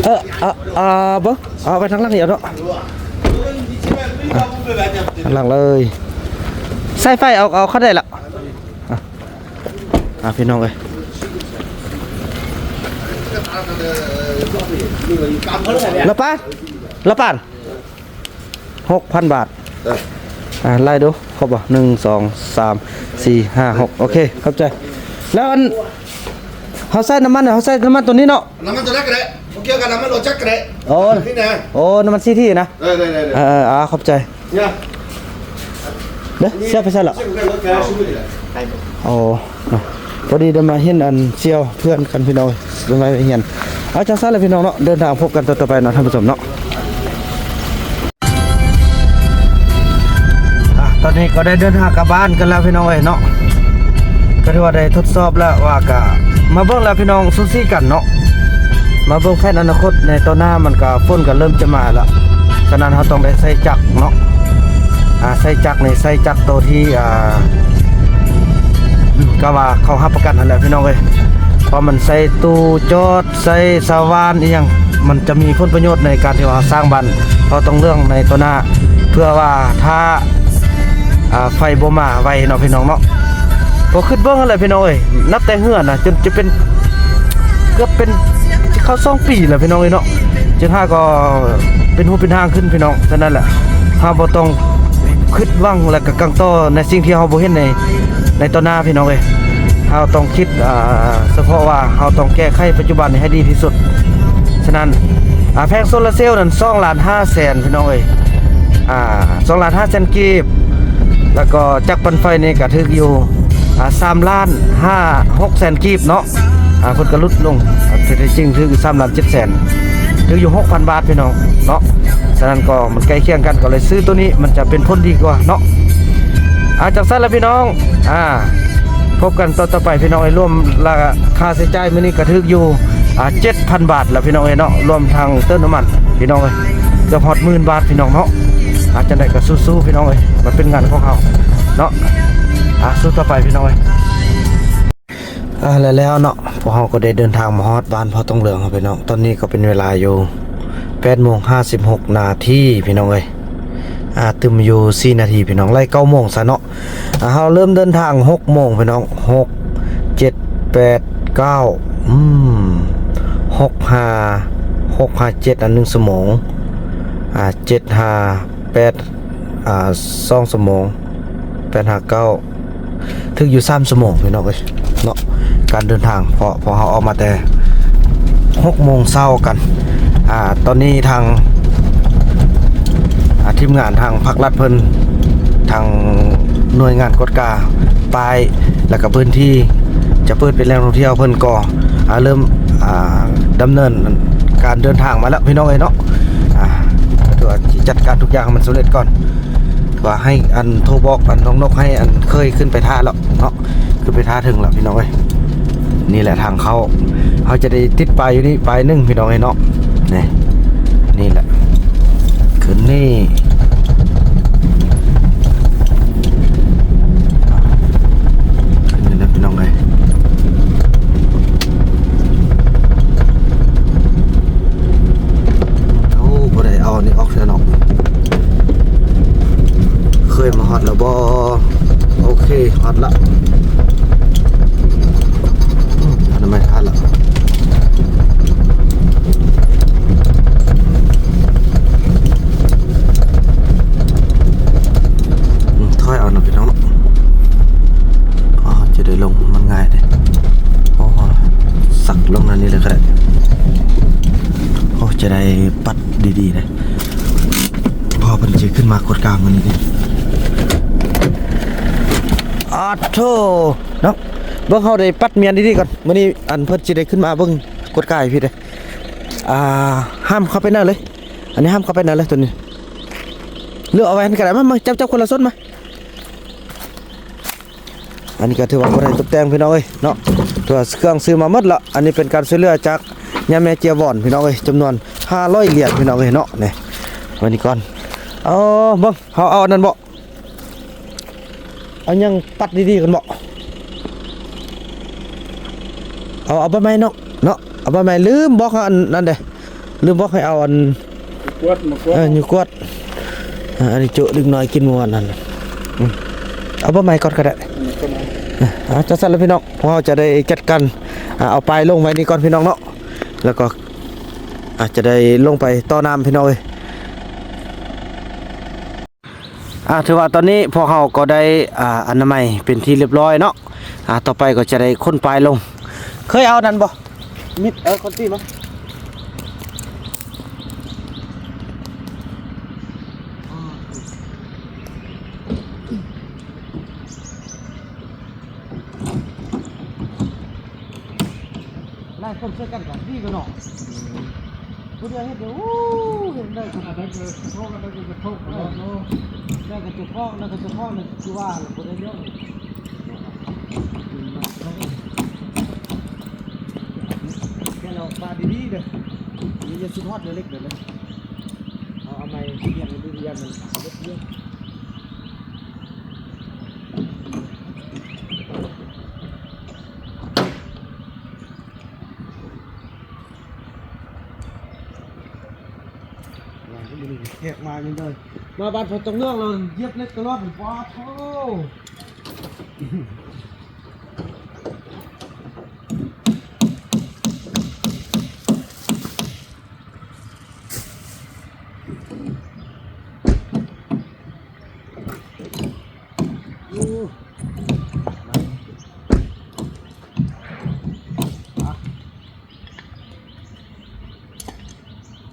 ເອີ ເອົາ ເອົາ ເບິ່ງ ເອົາໄປທາງຫຼັງນີ້ເອົາເນາະ ທາງຫຼັງເລີຍ ສາຍໄຟເອົາ ເອົາເຂົ້າໄດ້ລະ. ອ່າ ພີ່ນ້ອງເອີຍ ລະປານ ລະປານ ຫົກພັນບາດ. ເອີ ອ່າ ໄລ່ດູ ຄົບບໍ່? ໜຶ່ງ ສອງ ສາມ ສີ່ ຫ້າ ຫົກ ໂອເຄ ຂອບໃຈ. ແລ້ວອັນ ເຮົາໃສ່ນ້ຳມັນ ເຮົາໃສ່ນ້ຳມັນໂຕນີ້ເນາະ ນ້ຳມັນໂຕນັ້ນກໍໄດ້ ບໍ່ກ່ຽວກັບນ້ຳມັນລົດຈັກກໍໄດ້. ໂອ້ ນີ້ນະ ໂອ້ ນ້ຳມັນຊີທີນະ. ເອີ ເອີ ເອີ ຂອບໃຈ. ເດ້ ເສຍໄປໃສລະ? ໂອ້ ເນາະ ພໍດີໄດ້ມາເຫັນອັນສ່ຽວເພື່ອນກັນ ພີ່ນ້ອງເອີຍ ໄດ້ມາຮຽນ. ເອົາ ຈັ່ງຊັ້ນລະພີ່ນ້ອງເນາະ ເດີນທາງພົບກັນຕໍ່ໆໄປເນາະ ທ່ານຜູ້ຊົມເນາະ. ອ່າ ຕອນນີ້ກໍໄດ້ເດີນທາງກັບບ້ານກັນແລ້ວ ພີ່ນ້ອງເອີຍເນາະ ກໍຖືວ່າໄດ້ທົດສອບແລ້ວວ່າ ກະມາເບິ່ງແລ້ວ ພີ່ນ້ອງ ສູສີກັນເນາະ. ມາເບິ່ງແຜນອະນາຄົດໃນຕໍ່ໜ້າ ມັນກະ ຝົນກະເລີ່ມຈະມາແລ້ວ ສະນັ້ນເຮົາຕ້ອງໄດ້ໃຊ້ຈັກເນາະ. ອ່າ ໃຊ້ຈັກນີ້ ໃຊ້ຈັກໂຕທີ່ ອ່າ ກະວ່າເຂົາຮັບປະກັນຫັ້ນແຫຼະ ພີ່ນ້ອງເອີຍ ເພາະມັນໃຊ້ຕູ້ຈອດ ໃຊ້ສະຫວ່ານອີ່ຫຍັງ ມັນຈະມີຜົນປະໂຫຍດໃນການທີ່ວ່າເຮົາສ້າງບ້ານ ເຮົາຕ້ອງເລື່ອງໃນຕໍ່ໜ້າ ເພື່ອວ່າຖ້າ ອ່າ ໄຟບໍ່ມາໄວເນາະ ພີ່ນ້ອງເນາະ. ກໍຄິດເບິ່ງຫັ້ນແຫຼະ ພີ່ນ້ອງເອີຍ ນັບແຕ່ເຮືອນນະ ຈົນຈະເປັນ ເກືອບເປັນ ຊິເຂົ້າສອງປີແລ້ວ ພີ່ນ້ອງເອີຍເນາະ ຈົນຫາກໍເປັນຮູເປັນຮ່າງຂຶ້ນ ພີ່ນ້ອງ. ສະນັ້ນແຫຼະ ເຮົາບໍ່ຕ້ອງຄິດຫວັງ ແລະ ກະກັງຕໍ່ໃນສິ່ງທີ່ເຮົາບໍ່ເຫັນໃນ ໃນຕໍ່ໜ້າ ພີ່ນ້ອງເອີຍ. ເຮົາຕ້ອງຄິດ ອ່າ ສະເພາະວ່າເຮົາຕ້ອງແກ້ໄຂປັດຈຸບັນໃຫ້ດີທີ່ສຸດ. ສະນັ້ນ ອ່າ ແຜງໂຊລາເຊວນັ້ນ ສອງລ້ານຫ້າແສນ ພີ່ນ້ອງເອີຍ ອ່າ ສອງລ້ານຫ້າແສນກີບ ແລ້ວກໍຈັກປັ່ນໄຟນີ້ກະຖືກຢູ່ ອ່າ ສາມລ້ານຫ້າ ຫົກແສນກີບເນາະ. ອ່າ ເພິ່ນກະຫຼຸດລົງ ອ່າ ແທ້ຈິງຖືກສາມລ້ານເຈັດແສນ ຖືກຢູ່ຫົກພັນບາດ ພີ່ນ້ອງເນາະ. ສະນັ້ນກໍມັນໃກ້ຄຽງກັນ ກໍເລີຍຊື້ໂຕນີ້ ມັນຈະເປັນຜົນດີກວ່າເນາະ. ອ່າ ຈັ່ງຊັ້ນລະ ພີ່ນ້ອງ ອ່າ ພົບກັນຕອນຕໍ່ໄປ ພີ່ນ້ອງເອີຍ. ລວມລາຄາໃຊ້ຈ່າຍມື້ນີ້ກະຖືກຢູ່ ອ່າ ເຈັດພັນບາດລະ ພີ່ນ້ອງເອີຍເນາະ ລວມທັງເຕີມນ້ຳມັນ ພີ່ນ້ອງເອີຍ ເກືອບຮອດໝື່ນບາດ ພີ່ນ້ອງເນາະ. ອ່າ ຈັ່ງໃດກໍສູ້ໆ ພີ່ນ້ອງເອີຍ ມັນເປັນງານຂອງເຮົາເນາະ. ອ່າ ສູ້ຕໍ່ໄປ ພີ່ນ້ອງເອີຍ. ອ່າ ແລ້ວໆເນາະ ພວກເຮົາກໍໄດ້ເດີນທາງມາຮອດບ້ານພໍ່ຕ້ອງເຫຼືອງແລ້ວ ພີ່ນ້ອງ. ຕອນນີ້ກໍເປັນເວລາຢູ່ແປດໂມງຫ້າສິບຫົກນາທີ ພີ່ນ້ອງເອີຍ. ອ່າ ຕື່ມຢູ່ສີ່ນາທີ ພີ່ນ້ອງ ໄລ່ເກົ້າໂມງຊະເນາະ. ອ່າ ເຮົາເລີ່ມເດີນທາງຫົກໂມງ ພີ່ນ້ອງ ຫົກ ເຈັດ ແປດ ເກົ້າ ອືມ ຫົກ ຫ້າ ຫົກ ຫ້າ ເຈັດ ອັນໜຶ່ງຊົ່ວໂມງ ອ່າ ເຈັດ ຫ້າ ແປດ ອ່າ ສອງຊົ່ວໂມງ ແປດຫ້າເກົ້າ ຖືກຢູ່ສາມຊົ່ວໂມງພີ່ນ້ອງເອີຍເນາະ ການເດີນທາງ ເພາະ ເພາະເຮົາອອກມາແຕ່ຫົກໂມງເຊົ້າກັນ. ອ່າ ຕອນນີ້ທາງ ອ່າ ທີມງານທາງພາກລັດເພິ່ນ ທາງໜ່ວຍງານກວດກາປ້າຍ ແລ້ວກໍພື້ນທີ່ຈະເປີດເປັນແຫຼ່ງທ່ອງທ່ຽວ ເພິ່ນກໍ ອ່າ ເລີ່ມ ອ່າ ດຳເນີນການເດີນທາງມາແລ້ວພີ່ນ້ອງເອີຍເນາະ. ອ່າ ກໍຖືວ່າຊິຈັດການທຸກຢ່າງໃຫ້ມັນສຳເລັດກ່ອນ ວ່າໃຫ້ອັນໂທບອກອັນນ້ອງນົກ ໃຫ້ອັນເຄີຍຂຶ້ນໄປຖ້າແລ້ວເນາະ ຂຶ້ນໄປຖ້າເທິງແລ້ວພີ່ນ້ອງເອີຍ. ນີ້ແຫຼະທາງເຂົ້າ ເຮົາຈະໄດ້ຕິດປ້າຍຢູ່ນີ້ປ້າຍໜຶ່ງພີ່ນ້ອງເອີຍເນາະ. ນີ້ ນີ້ແຫຼະ ຂຶ້ນນີ້ ຂຶ້ນນີ້ນະພີ່ນ້ອງເອີຍ. ໂອ້ ບໍ່ໄດ້ເອົານີ້ອອກເທື່ອເນາະ. ເຄີຍມາຮອດແລ້ວບໍ່? ໂອເຄ ຮອດລະ ອະນາໄມຮອດລະ. ອືມ ຖອຍເອົາເນາະພີ່ນ້ອງເນາະ ເພາະເຮົາຈະໄດ້ລົງມັນງ່າຍເດ້. ໂອ້ ສັກລົງນັ້ນນີ້ເລີຍກໍໄດ້. ໂອ້ ຈະໄດ້ປັດດີໆເດ້ ເພາະເພິ່ນຊິຂຶ້ນມາກວດກາມື້ນີ້ເດ້. ອາໂທ ເນາະ ເບິ່ງ ເຮົາໄດ້ປັດມຽນດີໆກ່ອນ. ມື້ນີ້ອັນເພິ່ນຊິໄດ້ຂຶ້ນມາເບິ່ງກວດກາໃຫ້ພີ່ເດ້. ອ່າ ຫ້າມເຂົ້າໄປໜ້າເລີຍ ອັນນີ້ຫ້າມເຂົ້າໄປໜ້າເລີຍ ຕົວນີ້ ຫຼືເອົາໄວ້ຫັ້ນກໍໄດ້. ມາ ມາ ຈັບ ຈັບຄົນລະສ່ວນມາ. ອັນນີ້ກໍຖືວ່າບໍ່ໄດ້ຕົກແຕ່ງພີ່ນ້ອງເອີຍເນາະ ຖືວ່າເຄື່ອງຊື້ມາໝົດລະ. ອັນນີ້ເປັນການຊ່ວຍເຫຼືອຈາກຍາແມ່ເຈຍວອນພີ່ນ້ອງເອີຍ ຈຳນວນຫ້າຮ້ອຍຫຼຽນພີ່ນ້ອງເອີຍເນາະ. ນີ້ ໄວ້ນີ້ກ່ອນ. ເອົາ ເບິ່ງ ເຮົາເອົາອັນນັ້ນບໍ່? ເອົາຫຍັງປັດດີໆກັນບໍ່? ເອົາ ເອົາໃບໄມ້ເນາະ ເນາະ ເອົາໃບໄມ້. ລືມບອກອັນນັ້ນເດ້ ລືມບອກໃຫ້ເອົາອັນ ມາກວດ ມາກວດ ເອີ ຢູ່ກວດ. ອ່າ ອັນນີ້ໂຈະເດັກນ້ອຍກິນມື້ວານນັ້ນ. ອືມ ເອົາໃບໄມ້ກ່ອນກໍໄດ້. ມາກ່ອນນະ. ອ່າ ຈັ່ງຊັ້ນລະພີ່ນ້ອງ ພວກເຮົາຈະໄດ້ຈັດການ ອ່າ ເອົາປ້າຍລົງໄວ້ນີ້ກ່ອນພີ່ນ້ອງເນາະ ແລ້ວກໍ ອ່າ ຈະໄດ້ລົງໄປຕໍ່ນ້ຳພີ່ນ້ອງເອີຍ. ອ່າ ຖືວ່າຕອນນີ້ພວກເຮົາກໍໄດ້ ອ່າ ອະນາໄມເປັນທີ່ລຽບຮ້ອຍເນາະ. ອ່າ ຕໍ່ໄປກໍຈະໄດ້ຂົນປ້າຍລົງ. ເຄີຍເອົານັ້ນບໍ່? ມິດ ເອີ ຄົນຕີມາ. ຫຼາຍຄົນຊ່ວຍກັນກໍດີກວ່າເນາະ. ອືມ ຜູ້ດຽວເຮັດຢູ່ ໂອ້ ເຮັດໄດ້ຂະໜາດໃດກໍໂທກ ອັນໃດກໍໂທກເນາະ. ເອີ ແຕ່ກໍເຈົ້າຂອງ ແຕ່ກໍເຈົ້າຂອງນັ້ນຄືວ່າບໍ່ໄດ້ເລື່ອງ. ແຕ່ລາວປາດດີໆເດີ ນີ້ຢ່າຊິຮອດເດີເລັກເດີເລີຍ. ເອົາ ເອົາໃໝ່ ປ່ຽນໃຫ້ດູ ຢ່າມັນເລັກເດີ. ແຂກມາຢູ່ເດີ ມາບ້ານເພິ່ນຕ້ອງເລື່ອງ ລາວຢຽບເລັກຕະຫຼອດ. ປາດໂທ ໂອ້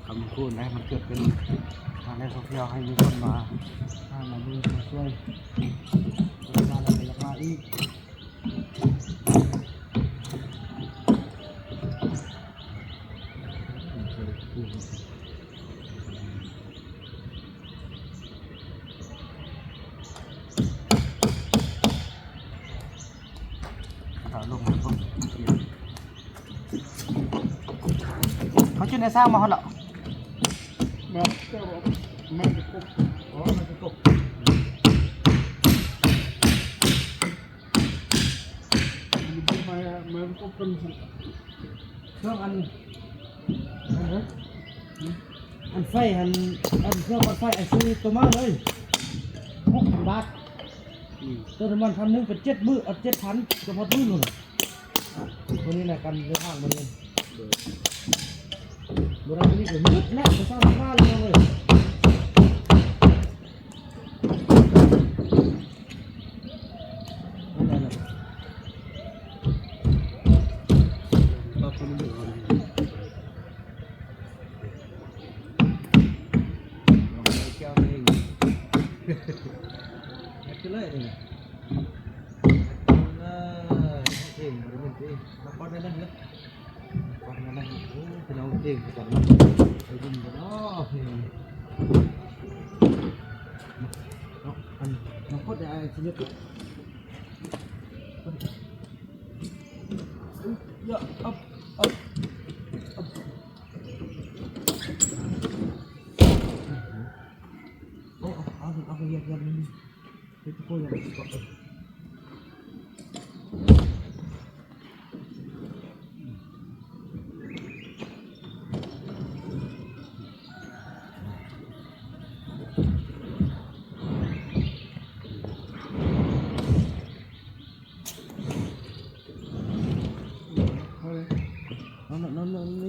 ຄຳຄູນນະ ມັນເກີດເປັນທາງໃນທ່ອງທ່ຽວ ໃຫ້ມີຄົນມາຫາ ມາເບິ່ງ ມາຊ່ວຍ ມາແລ້ວກໍຢາກມາອີກ. ເຂົາຈຸດໃນສ້າງມາຮອດແລ້ວ. ມາ ເຈົ້າ ແມ່ນກະກົກ ອໍ ແມ່ນກະກົກ. ເຄື່ອງອັນ ອັນ ອັນໄຟຫັ້ນ ອັນເຄື່ອງປັດໄຟ ອັນຊື້ໂຕມາເລີຍ ຫົກພັນບາດ. ອືມ ເຕີມນ້ຳມັນພັນໜຶ່ງເປັນເຈັດມື້ ເອົາເຈັດພັນ ສະເພາະມື້ໜຶ່ງ. ມື້ນີ້ນະ ການເດີນທາງມື້ນີ້ ໂດຍ ບໍ່ໄດ້ມື້ນີ້ກໍຢຸດແລ້ວ ບໍ່ສ້າງມາເລີຍ. ເຮັດໄປເລີຍນີ້ນະ ເອີ ເພງບໍ່ໄດ້ຍິນຕິ ມາກ່ອນແນ່ນະ ມາກ່ອນແນ່ນະ ໂອ້ ພີ່ນ້ອງເພງກ່ອນ ໄດ້ຍິນບໍ່ເນາະເພງ ເນາະ ອັນ ນ້ອງກົດໄດ້ ອ້າຍຊິຍົກ ເອີ ເອີ ເອີ ເອີ ໂອ້ ເອົາ ເອົາ ເອົາ ເຮັດ ເຮັດ ເຮັດ ເຮັດ ເຮັດ ເຮັດ ເຮັດ ເອົາເລີຍ ເອົາ ເອົາ ເອົາ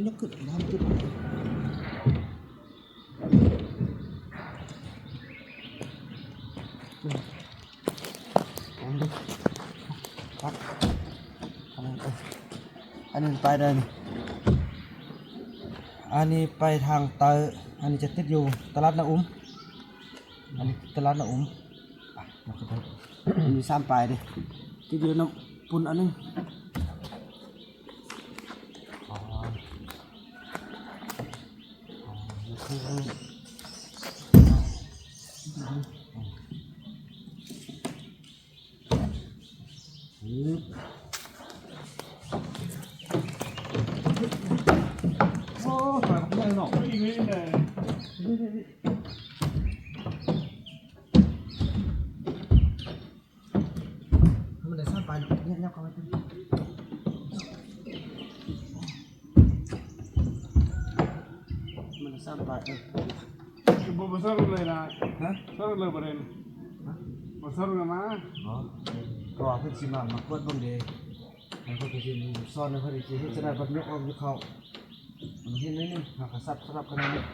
ຍົກຂຶ້ນ ທຳຂຶ້ນ ເອົາເລີຍ ປັກ ອັນນັ້ນໄປ ອັນນີ້ໄປໄດ້ນີ້ ອັນນີ້ໄປທາງໃຕ້ ອັນນີ້ຈະຕິດຢູ່ຕະຫຼາດນາອຸມ ອັນນີ້ຕະຫຼາດນາອຸມ ອ່ະ ມັນກໍໄດ້ ມີສາມປາຍເດ້ ຕິດຢູ່ນ້ຳປຸ້ນອັນໜຶ່ງ ອໍ ອໍ ໂອເຄ ອືມ ໂອ້ ປາບັກໃຫຍ່ເນາະ ນີ້ ນີ້ ນີ້ ມັນໄດ້ສາມປາຍເນາະ ເຍາະໆ ເຂົ້າໄປ ມັນໄດ້ສາມປາຍເນາະ ບໍ່ ບໍ່ໃສ່ເລີຍນະ ຮະ ໃສ່ເລີຍບໍ່ໄດ້ ຮະ ບໍ່ໃສ່ເລີຍມາ ອໍ ເພາະວ່າເພິ່ນຊິມາ ມາກວດເບິ່ງເດ້ ໃຫ້ເພິ່ນຊິສອນໃຫ້ເພິ່ນຊິເຮັດຈັ່ງໃດ ບັດຍົກອອກຍົກເຂົ້າ ມັນເຫັນໜ້ອຍໜຶ່ງ ເຮົາກໍສັບ ສັບກັນໜ້ອຍໜຶ່ງ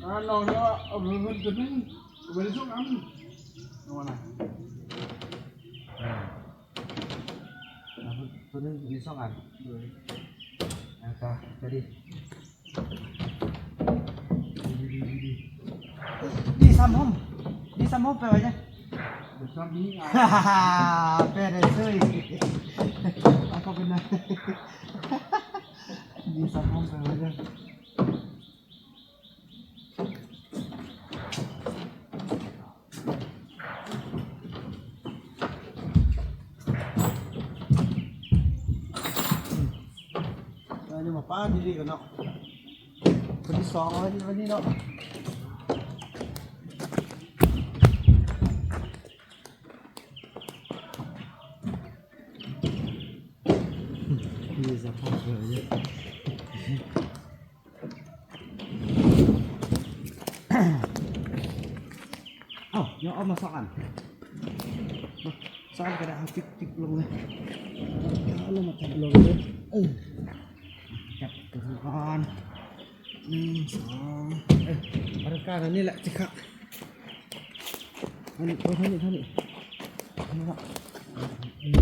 ອ່າ ນ້ອງເນາະ ເອົາເພິ່ນຕົວໜຶ່ງ ເອົາໄປໄດ້ສອງອັນ ເອົານະ ເອົາເພິ່ນຕົວໜຶ່ງມີສອງອັນ ໂດຍ ອ່າ ກະ ກະດີ ດີສາມຫົມ ດີສາມຫົມແປວ່າຫຍັງ? ແປໄດ້ເສີຍ ເອົາເຂົ້າໄປນະ ດີສາມຫົມແປວ່າຫຍັງ? ເອີ ນີ້ມາປ້າດີໆກັນເນາະ ຄົນທີສອງເອົາໄວ້ນີ້ ໄວ້ນີ້ເນາະ ມີສະພາບເລີຍ. ເອົ້າ ຍັງເອົາມາສອງອັນ ມາສອງອັນກໍໄດ້ ເອົາ ຈິກໆລົງເລີຍ ເອົາລົງມາຈັບລົງເລີຍ ເອີ ຈັບຕົວນີ້ກ່ອນ ໜຶ່ງ ສອງ ເອີ ເອົາກາງອັນນີ້ແຫຼະ ຈິກະ ອັນນີ້ ເອີ ເທົ່ານີ້ ເທົ່ານີ້ ເທົ່ານີ້ລະ ອືມ.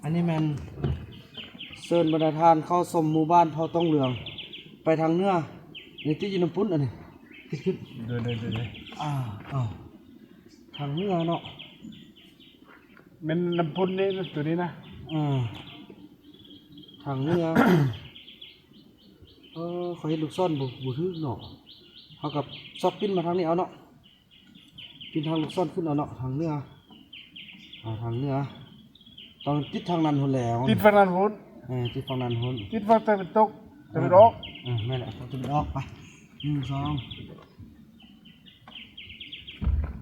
ອັນນີ້ແມ່ນເຊີນບັນດາທ່ານເຂົ້າຊົມໝູ່ບ້ານເຜົ່າຕ້ອງເຫຼືອງ ໄປທາງເໜືອ ນີ້ຕິດຢູ່ນ້ຳປຸ້ນ ອັນນີ້ຕິດຂຶ້ນ ໂດຍໆໆ ອ່າ ເອົ້າ ທາງເໜືອເນາະ ແມ່ນນ້ຳປຸ້ນນີ້ ໂຕນີ້ນະ ເອີ ທາງເໜືອ ເອີ ຂ້ອຍເຮັດລູກສອນບໍ່ ບໍ່ຖືກເນາະ ເຮົາກໍຊອກປິ່ນມາທາງນີ້ເອົາເນາະ. ປິ່ນທາງລູກສອນຂຶ້ນເອົາເນາະ ທາງເໜືອ ອ່າ ທາງເໜືອ ຕ້ອງຕິດທາງນັ້ນພຸ້ນແຫຼະ ຕິດຝັ່ງນັ້ນພຸ້ນ ເອີ ຕິດຝັ່ງນັ້ນພຸ້ນ ຕິດຝັ່ງຕາເວັນຕົກ ຕາເວັນອອກ ເອີ ແມ່ນແຫຼະ ຝັ່ງຕາເວັນອອກ ໄປ ໜຶ່ງ ສອງ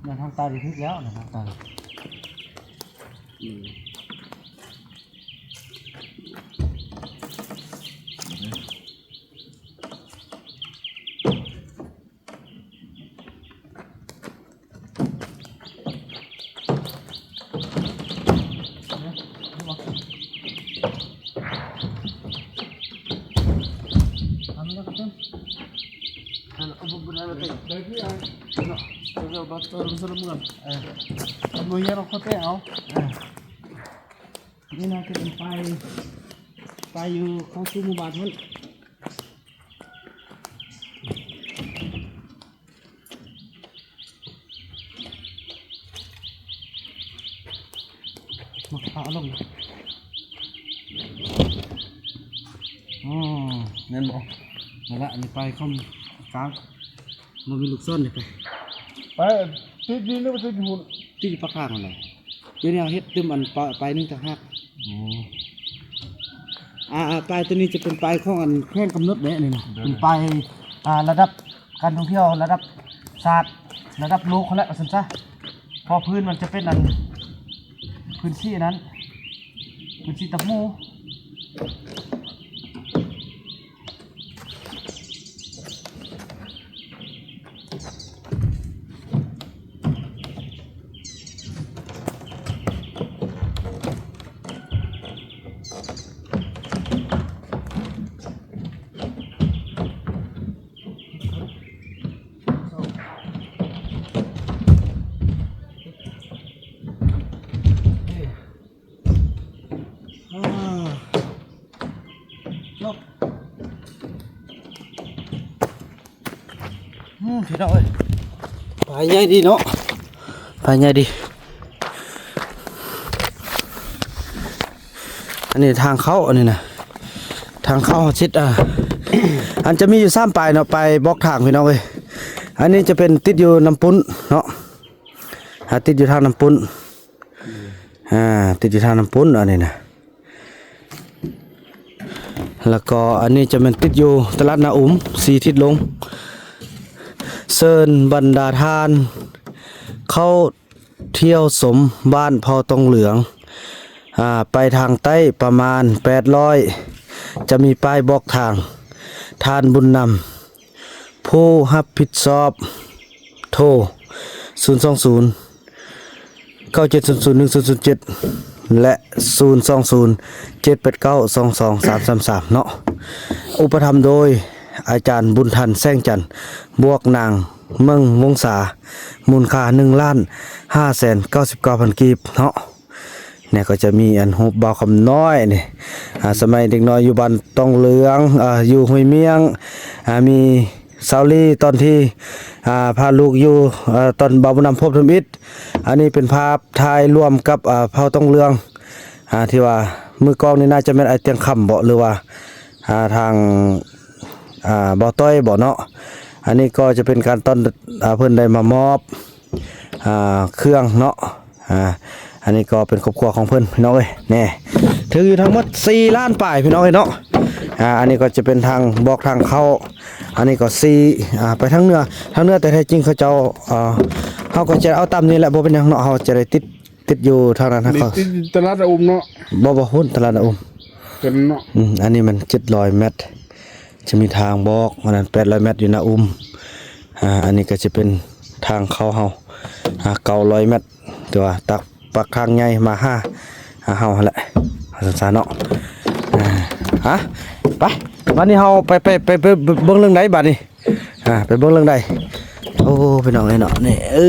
ແມ່ນທາງໃຕ້ຖືກແລ້ວນະ ທາງໃຕ້ ອືມ. ນີ້ນະ ຄືເປັນປ້າຍ ປ້າຍຢູ່ເຂົ້າສູ່ໝູ່ບ້ານຫັ້ນ. ເອົາລົງ. ອືມ ແມ່ນບໍ່? ນັ້ນລະ ອັນນີ້ປາຍຄອມກາງ ບໍ່ມີລູກຊ້ອນນີ້ໄປ ໄປຕິດນີ້ຫຼືວ່າຕິດຫຸ້ນ? ຕິດປາກທາງຫັ້ນແຫຼະ. ດຽວນີ້ເຮົາເຮັດຕື່ມອັນປາຍ ປາຍໜຶ່ງຕ່າງຫາກ. ອືມ ອ່າ ອ່າ ປາຍໂຕນີ້ຈະເປັນປາຍຂອງອັນແຂວງກຳນົດແຫຼະນີ້ນະ ໂດຍ ເປັນປາຍ ອ່າ ລະດັບການທ່ອງທ່ຽວລະດັບຊາດ ລະດັບໂລກຫັ້ນແຫຼະ ວ່າຊັ້ນຊະ. ເພາະພື້ນມັນຈະເປັນອັນ ພື້ນທີ່ອັນນັ້ນ ພື້ນທີ່ຕັບໝູ. ອາ ຈົບ. ອືມ ພີ່ນ້ອງເອີຍ ປາຍໃຫຍ່ດີເນາະ ປາຍໃຫຍ່ດີ. ອັນນີ້ທາງເຂົ້າ ອັນນີ້ນະ ທາງເຂົ້າເຮົາຊິດ ອ່າ ອັນຈະມີຢູ່ສາມປາຍເນາະ ປາຍບອກທາງ ພີ່ນ້ອງເອີຍ. ອັນນີ້ຈະເປັນຕິດຢູ່ນ້ຳປຸ້ນເນາະ ອ່າ ຕິດຢູ່ທາງນ້ຳປຸ້ນ ອ່າ ຕິດຢູ່ທາງນ້ຳປຸ້ນ ອັນນີ້ນະ. ແລ້ວກໍອັນນີ້ຈະແມ່ນຕິດຢູ່ຕະຫຼາດນາອຸມ ສີ່ທິດລົງ. ເຊີນບັນດາທ່ານເຂົ້າທ່ຽວຊົມບ້ານເຜົ່າຕອງເຫຼືອງ ອ່າ ໄປທາງໃຕ້ປະມານແປດຮ້ອຍ ຈະມີປ້າຍບອກທາງ. ທ່ານບຸນນຳ ຜູ້ຮັບຜິດຊອບ ໂທ ສູນສອງສູນ ເກົ້າເຈັດສູນສູນ ໜຶ່ງສູນສູນເຈັດ ແລະ ສູນສອງສູນ ເຈັດແປດເກົ້າ ສອງສອງສາມສາມສາມ ເນາະ. ອຸປະຖຳໂດຍອາຈານບຸນທັນ ແສງຈັນ ບວກນາງເມິ່ງວົງສາ ມູນຄ່າໜຶ່ງລ້ານຫ້າແສນເກົ້າສິບເກົ້າພັນກີບເນາະ. ນີ້ກໍຈະມີອັນຮູບບ່າວຄຳນ້ອຍນີ້ ອ່າ ສະໄໝເດັກນ້ອຍຢູ່ບ້ານຕອງເຫຼືອງ ອ່າ ຢູ່ຫ້ວຍມຽງ ອ່າ ມີສາວລີຕອນທີ່ ອ່າ ພາລູກຢູ່ ອ່າ ຕອນບ່າວບຸນນຳພົບທຳອິດ. ອັນນີ້ເປັນພາບຖ່າຍລວມກັບ ອ່າ ເຜົ່າຕອງເຫຼືອງ ອ່າ ທີ່ວ່າມື້ກ່ອນນີ້ໜ້າຈະແມ່ນອ້າຍຕຽງຄຳບໍ ຫຼືວ່າ ອ່າ ທາງ ອ່າ ບ່າວຕ້ອຍບໍເນາະ. ອັນນີ້ກໍຈະເປັນການຕ້ອນ ອ່າ ເພິ່ນໄດ້ມາມອບ ອ່າ ເຄື່ອງເນາະ. ອ່າ ອັນນີ້ກໍເປັນຄອບຄົວຂອງເພິ່ນ ພີ່ນ້ອງເອີຍ ແນ່ ຖືກຢູ່ທັງໝົດສີ່ລ້ານປາຍ ພີ່ນ້ອງເອີຍເນາະ. ອ່າ ອັນນີ້ກໍຈະເປັນທາງບອກທາງເຂົ້າ. ອັນນີ້ກໍສີ່ ອ່າ ໄປທາງເໜືອ ທາງເໜືອແຕ່ແທ້ຈິງເຂົາເຈົ້າ ອ່າ ເຮົາກໍຈະເອົາຕາມນີ້ແຫຼະ ບໍ່ເປັນຫຍັງເນາະ. ເຮົາຈະໄດ້ຕິດ ຕິດຢູ່ທາງນັ້ນ ນີ້ຕິດຕະຫຼາດນາອຸມເນາະ. ບໍ່ ບໍ່ ພຸ້ນຕະຫຼາດນາອຸມ ເປັນເນາະ. ອືມ ອັນນີ້ມັນເຈັດຮ້ອຍແມັດ ຈະມີທາງບອກ ອັນນັ້ນແປດຮ້ອຍແມັດຢູ່ນາອຸມ. ອ່າ ອັນນີ້ກໍຈະເປັນທາງເຂົ້າເຮົາ ອ່າ ເກົ້າຮ້ອຍແມັດ ແຕ່ວ່າຕັກປາກທາງໃຫຍ່ມາຫາ ຫາເຮົາຫັ້ນແຫຼະ ວ່າຊັ້ນຊະເນາະ. ອ່າ ຮະ ໄປ ບາດນີ້ເຮົາໄປ ໄປ ໄປ ໄປເບິ່ງເລື່ອງໃດບາດນີ້? ອ່າ ໄປເບິ່ງເລື່ອງໃດ? ໂອ້ ພີ່ນ້ອງເອີຍເນາະ ນີ້ ເອີ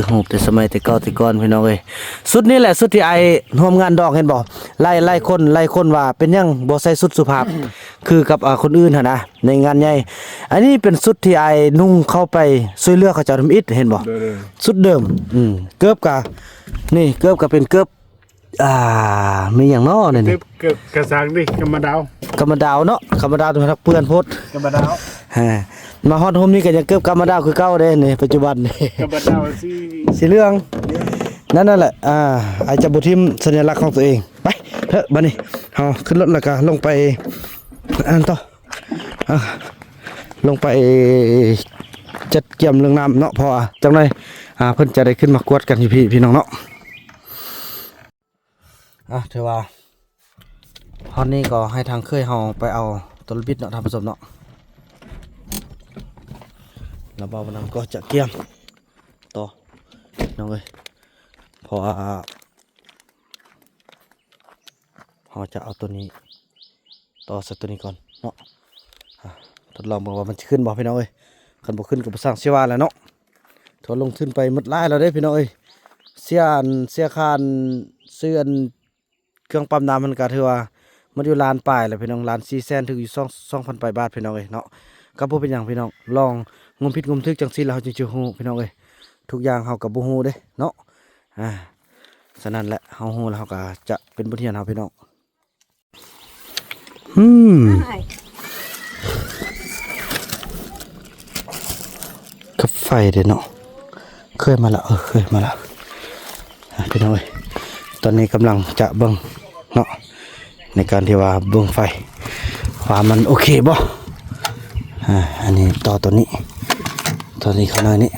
ຮູບແຕ່ສະໄໝແຕ່ເກົ່າແຕ່ກ່ອນ ພີ່ນ້ອງເອີຍ. ຊຸດນີ້ແຫຼະ ຊຸດທີ່ອ້າຍຮ່ວມງານດອງ ເຫັນບໍ່? ຫຼາຍ ຫຼາຍຄົນ ຫຼາຍຄົນວ່າເປັນຫຍັງບໍ່ໃສ່ຊຸດສຸພາບ ຄືກັບ ອ່າ ຄົນອື່ນຫັ້ນນະ ໃນງານໃຫຍ່. ອັນນີ້ເປັນຊຸດທີ່ອ້າຍນຸ່ງເຂົ້າໄປຊ່ວຍເຫຼືອເຂົາເຈົ້າທຳອິດ ເຫັນບໍ່? ໂດຍ ໂດຍ ຊຸດເດີມ. ອືມ ເກີບກະ ນີ້ ເກີບກະເປັນເກີບ ອ່າ ມີຫຍັງເນາະນີ້? ເກີບ ເກີບກະສັງນີ້ ກຳມະດາວ ກຳມະດາວເນາະ ກຳມະດາວ ເປື່ອນໂພດ ກຳມະດາວ. ຮະ ມາຮອດຮົ່ມນີ້ກໍຍັງເກີບກຳມະດາວຄືເກົ່າເດ້ນີ້ ປັດຈຸບັນນີ້ ກຳມະດາວສີ ສີເຫຼືອງ ນັ້ນ ນັ້ນແຫຼະ. ອ່າ ອ້າຍຈະບໍ່ຖິ້ມສັນຍະລັກຂອງຕົວເອງ. ໄປເຖາະ ບາດນີ້ເຮົາຂຶ້ນລົດແລ້ວກໍລົງໄປ ອັນນັ້ນຕໍ່ ອ່າ ລົງໄປຈັດກຽມເລື່ອງນ້ຳເນາະ ເພາະວ່າຈັກໜ່ອຍ ອ່າ ເພິ່ນຈະໄດ້ຂຶ້ນມາກວດກັນຢູ່ພີ້ ພີ່ນ້ອງເນາະ. ອ່ະ ຖືວ່າຮອດນີ້ກໍໃຫ້ທາງເຂີຍເຮົາໄປເອົາຕົວລົດບິດເນາະ ທ່ານຜູ້ຊົມເນາະ. ແລ້ວບ່າວບຸນນຳກໍຈະກຽມຕໍ່ ນ້ອງເອີຍ ເພາະວ່າເຮົາຈະເອົາຕົວນີ້ ຕໍ່ໃສ່ຕົວນີ້ກ່ອນເນາະ. ອ່າ ທົດລອງເບິ່ງວ່າມັນຈະຂຶ້ນບໍ່ ພີ່ນ້ອງເອີຍ. ຄັນບໍ່ຂຶ້ນກໍບໍ່ຊ່າງເສຍວ່າແຫຼະເນາະ. ຖືວ່າລົງທຶນໄປໝົດຫຼາຍແລ້ວເດ້ ພີ່ນ້ອງເອີຍ. ເສຍອັນ ເສຍຄ່າອັນ ຊື້ອັນເຄື່ອງປ້ຳນ້ຳ ມັນກໍຖືວ່າໝົດຢູ່ລ້ານປາຍແລ້ວ ພີ່ນ້ອງ. ລ້ານສີ່ແສນ ຖືກຢູ່ສອງ ສອງພັນປາຍບາດ ພີ່ນ້ອງເອີຍເນາະ. ກໍບໍ່ເປັນຫຍັງ ພີ່ນ້ອງ ລອງງົມຜິດງົມຖືກຈັ່ງຊີ້ແລ້ວ ເຮົາຈຶ່ງຈະຮູ້ ພີ່ນ້ອງເອີຍ. ທຸກຢ່າງເຮົາກໍບໍ່ຮູ້ເດ້ເນາະ. ອ່າ ສະນັ້ນແຫຼະ ເຮົາຮູ້ແລ້ວ ເຮົາກໍຈະເປັນບົດຮຽນເຮົາ ພີ່ນ້ອງ. ອືມ ກັບໄຟເດ້ເນາະ ເຄີຍມາແລ້ວ ເອີ ເຄີຍມາແລ້ວ ອ່າ ພີ່ນ້ອງເອີຍ ຕອນນີ້ກຳລັງຈະເບິ່ງເນາະ ໃນການທີ່ວ່າເບິ່ງໄຟ ວ່າມັນໂອເຄບໍ່. ອ່າ ອັນນີ້ຕໍ່ຕົວນີ້ ຕົວນີ້ເຂົ້າໃນນີ້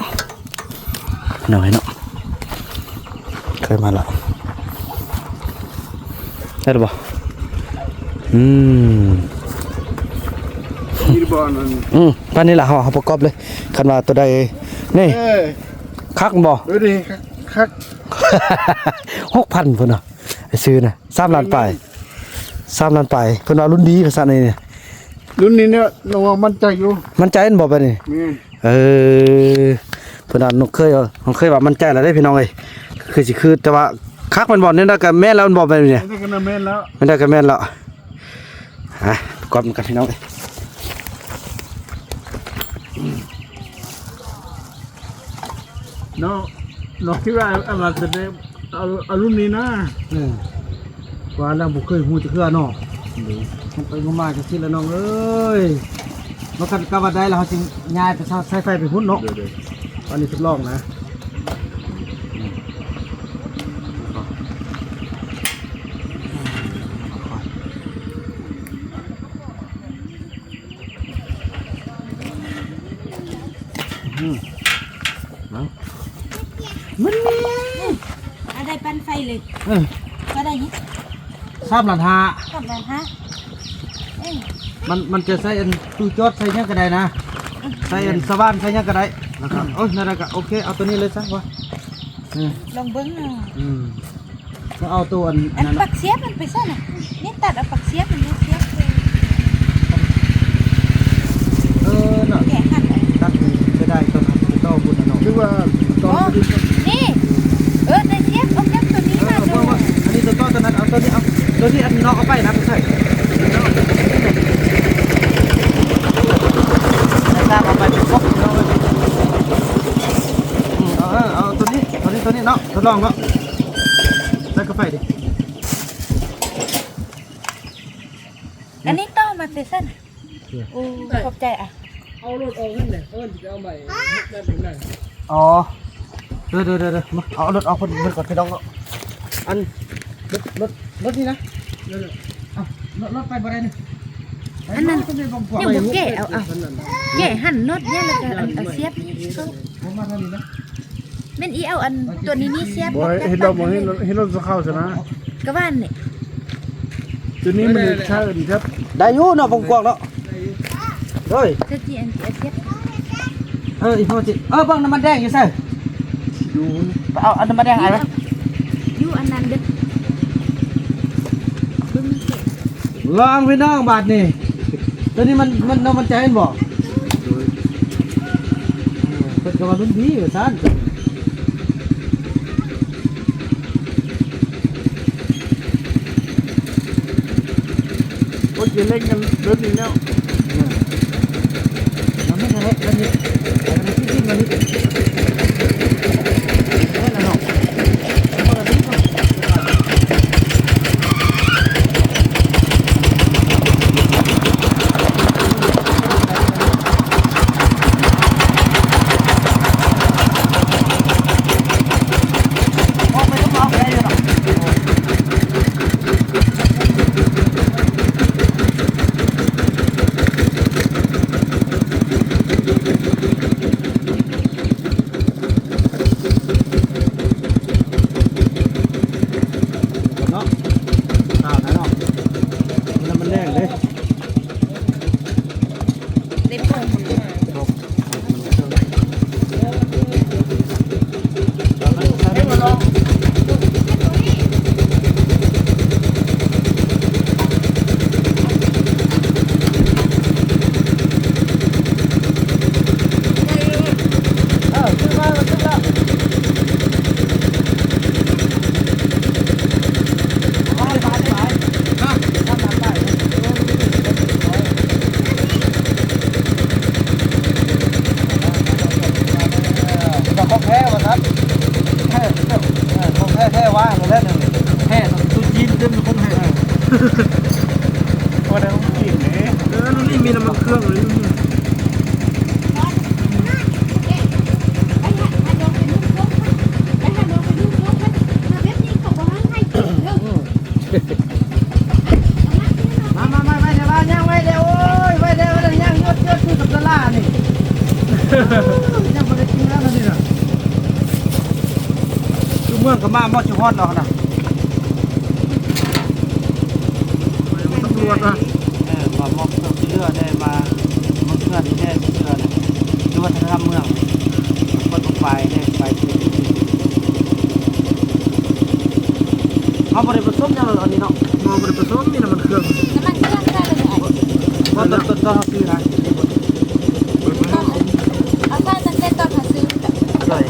ນ້ອຍເນາະ ເຄີຍມາແລ້ວ ໄດ້ແລ້ວບໍ່? ອືມ ມີບໍ່ອັນນັ້ນ? ອືມ ປານນີ້ລະ ເຮົາ ເຮົາປະກອບເລີຍ ຄັນວ່າຕົວໃດນີ້ ເອີ ຄັກບໍ່? ເອີ ດີ ຄັກ ຄັກ ຫົກພັນພຸ້ນນະ ໄອ້ຊື້ນະ ສາມລ້ານປາຍ ສາມລ້ານປາຍ ເພິ່ນວ່າລຸ້ນດີວ່າຊັ້ນນີ້ ລຸ້ນນີ້ເນາະ ນ້ອງວ່າໝັ້ນໃຈຢູ່ ໝັ້ນໃຈແມ່ນບໍ່ບາດນີ້? ແມ່ນ ເອີ ເພິ່ນວ່ານ້ອງເຄີຍ ນ້ອງເຄີຍວ່າໝັ້ນໃຈແລ້ວເດ້ພີ່ນ້ອງເອີຍ ຄືຊິຄື ແຕ່ວ່າຄັກແມ່ນບໍ່? ແນວໃດກໍແມ່ນແລ້ວແມ່ນບໍ່? ແບບນີ້ ແນວໃດກໍແມ່ນແລ້ວ ແນວໃດກໍແມ່ນແລ້ວ ອ່ະ ປະກອບນຳກັນພີ່ນ້ອງເອີຍ. ເນາະ ນ້ອງຄິດວ່າ ອັນວ່າຈະໄດ້ເອົາ ເອົາລຸ້ນນີ້ນະ ເອີ ວ່າແລ້ວບໍ່ເຄີຍຮູ້ຈັກເທື່ອເນາະ ມັນໄປງມມາຈັ່ງຊີ້ລະນ້ອງເອີຍ ມັນຄັນກະວ່າໄດ້ແລ້ວ ເຮົາຈຶ່ງຍ້າຍໄປສາຍໄຟໄປພຸ້ນເນາະ ໂດຍໆ ອັນນີ້ທົດລອງນະ ອືມ ເອົາ ມັນ ອືມ ອາ ໄດ້ປັ່ນໄຟເລີຍ ເອີ ເທົ່າໃດນີ້? ສາມລ້ານຫ້າ ສາມລ້ານຫ້າ ເອີ ມັນ ມັນຈະໃສ່ອັນຕູ້ຈອດໃສ່ຫຍັງກໍໄດ້ນະ ອືມ ໃສ່ອັນສະຫວ່ານໃສ່ຫຍັງກໍໄດ້ ແລ້ວກໍ ໂອ້ຍ ນັ້ນລະກໍໂອເຄ ເອົາຕົວນີ້ເລີຍຊະວ່າ ອືມ ລອງເບິ່ງເນາະ ອືມ. ມາເອົາໂຕອັນ ອັນ ນັ້ນ ປັກສຽບມັນໄປໃສລະ? ນີ້ຕັດເອົາປັກສຽບມັນ ສຽບ ເອີ ເນາະ ແກະຫັ້ນ ຕັດນີ້ເສຍດາຍ ຕອນເຮົາໄປຕໍ່ພຸ້ນນະເນາະ ຄືວ່າ ອໍ ນີ້ ເອີ ໄດ້ສຽບອອກຈາກໂຕນີ້ມາ ເອີ ໂຕ ອັນນີ້ໂຕຕໍ່ຕົວນັ້ນ ເອົາໂຕນີ້ ເອົາໂຕນີ້ ອັນນອກເອົາໄປນະ ບໍ່ໃສ່ ໃສ່ຕາມເອົາໄປ ອືມ ເອົາ ເອົາໂຕນີ້ ໂຕນີ້ ໂຕນີ້ເນາະ ທົດລອງເນາະ ໃສ່ເຂົ້າໄປເດ້. ອັນນີ້ຕໍ່ມາແຕ່ຊັ້ນ ໂອ້ ຂອບໃຈອະ ເອົາລົດອອກຫັ້ນແຫຼະ ເພິ່ນຊິໄປເອົາໃໝ່ ແບບນັ້ນ ອໍ ເດີໆໆ ມາ ເອົາລົດອອກເພິ່ນ ເພິ່ນກ່ອນ ພີ່ນ້ອງເນາະ ອັນ ລົດ ລົດ ລົດນີ້ນະ ເອົາ ລົດ ລົດໄປບໍ່ໄດ້ນີ້ ອັນນັ້ນ ຍັງບໍ່ແກະ ເອົາ ເອົາ ແກະຫັ້ນ ນັອດນີ້ ແລ້ວກໍອັນ ເອົາສຽບນີ້ເຂົ້າ ບໍ່ມາທາງນີ້ນະ ແມ່ນອີເອົາອັນຕົວນີ້ນີ້ສຽບ ບໍ່ ເຮັດລອກ ບໍ່ ເຮັດລອກ ເຮັດລອກເຂົ້າຊະນະ ກະວ່ານີ້ ຕົວນີ້ມັນໃຊ້ອັນແທບ ໄດ້ຢູ່ເນາະ ປອງກວາງເນາະ ໂດຍ ເຈົ້າຈີອັນສຽບ ເອີ ອີພໍ່ຈີ ເອີ ເບິ່ງນ້ຳມັນແດງຢູ່ໃສ ຢູ່ ໄປເອົາອັນນ້ຳມັນແດງໃຫ້ໄປ ຢູ່ອັນນັ້ນເດີ ເບິ່ງມັນເສະ ລອງພີ່ນ້ອງບາດນີ້ ຕົວນີ້ມັນ ມັນ ນ້ອງໝັ້ນໃຈແມ່ນບໍ່? ໂດຍ ເພິ່ນກໍວ່າລຸ້ນດີວ່າຊັ້ນ ໂອ້ຍ ຢ່າເລັ່ງກັນເບິ່ງນີ້ແລ້ວ ເອີ ມັນມີແຕ່ເຮັດແບບນີ້ ແບບນີ້ ແບບນີ້ ແມ່ນລະເນາະ. ອ ຍັງບໍ່ໄດ້ກິນແລ້ວນະນີ້ນະ. ຢູ່ເມືອງກໍມາ ມອດຊິຮອດແລ້ວນະ. ຕຳຫຼວດນະ ເອີ ມາມອບຊ່ວຍເຫຼືອແດ່ ມາ ມາເຮືອນແດ່ ຊ່ວຍເຫຼືອແດ່ ວັດທະນະທຳເມືອງ ຄົນບໍ່ໄປແດ່ ໄປ ເຮົາບໍ່ໄດ້ປະສົມຫຍັງເລີຍອັນນີ້ເນາະ. ບໍ່ ບໍ່ໄດ້ປະສົມ ມີນ້ຳມັນເຄື່ອງ ນ້ຳມັນເຄື່ອງໃສ່ເລີຍ. ບໍ່ ຕອນ ຕອນ ຕອນເຮົາຊື້ນະ ເອົາໃສ່ຕັ້ງແຕ່ຕອນເຮົາຊື້. ໂດຍ.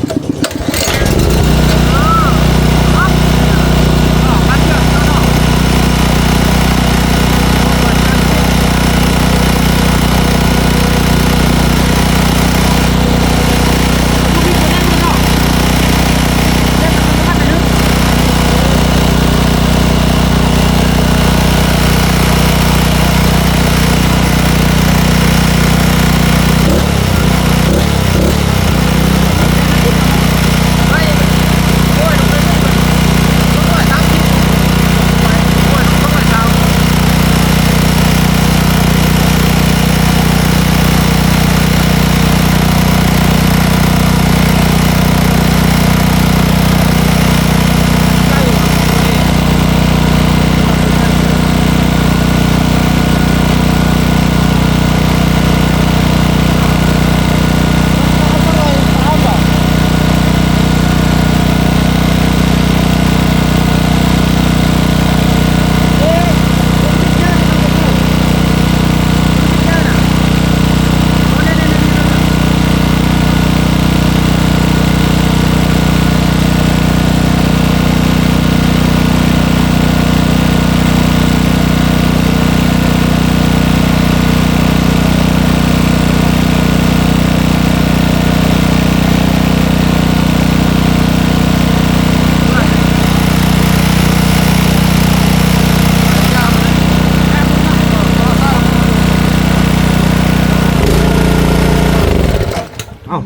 ເອົ້າ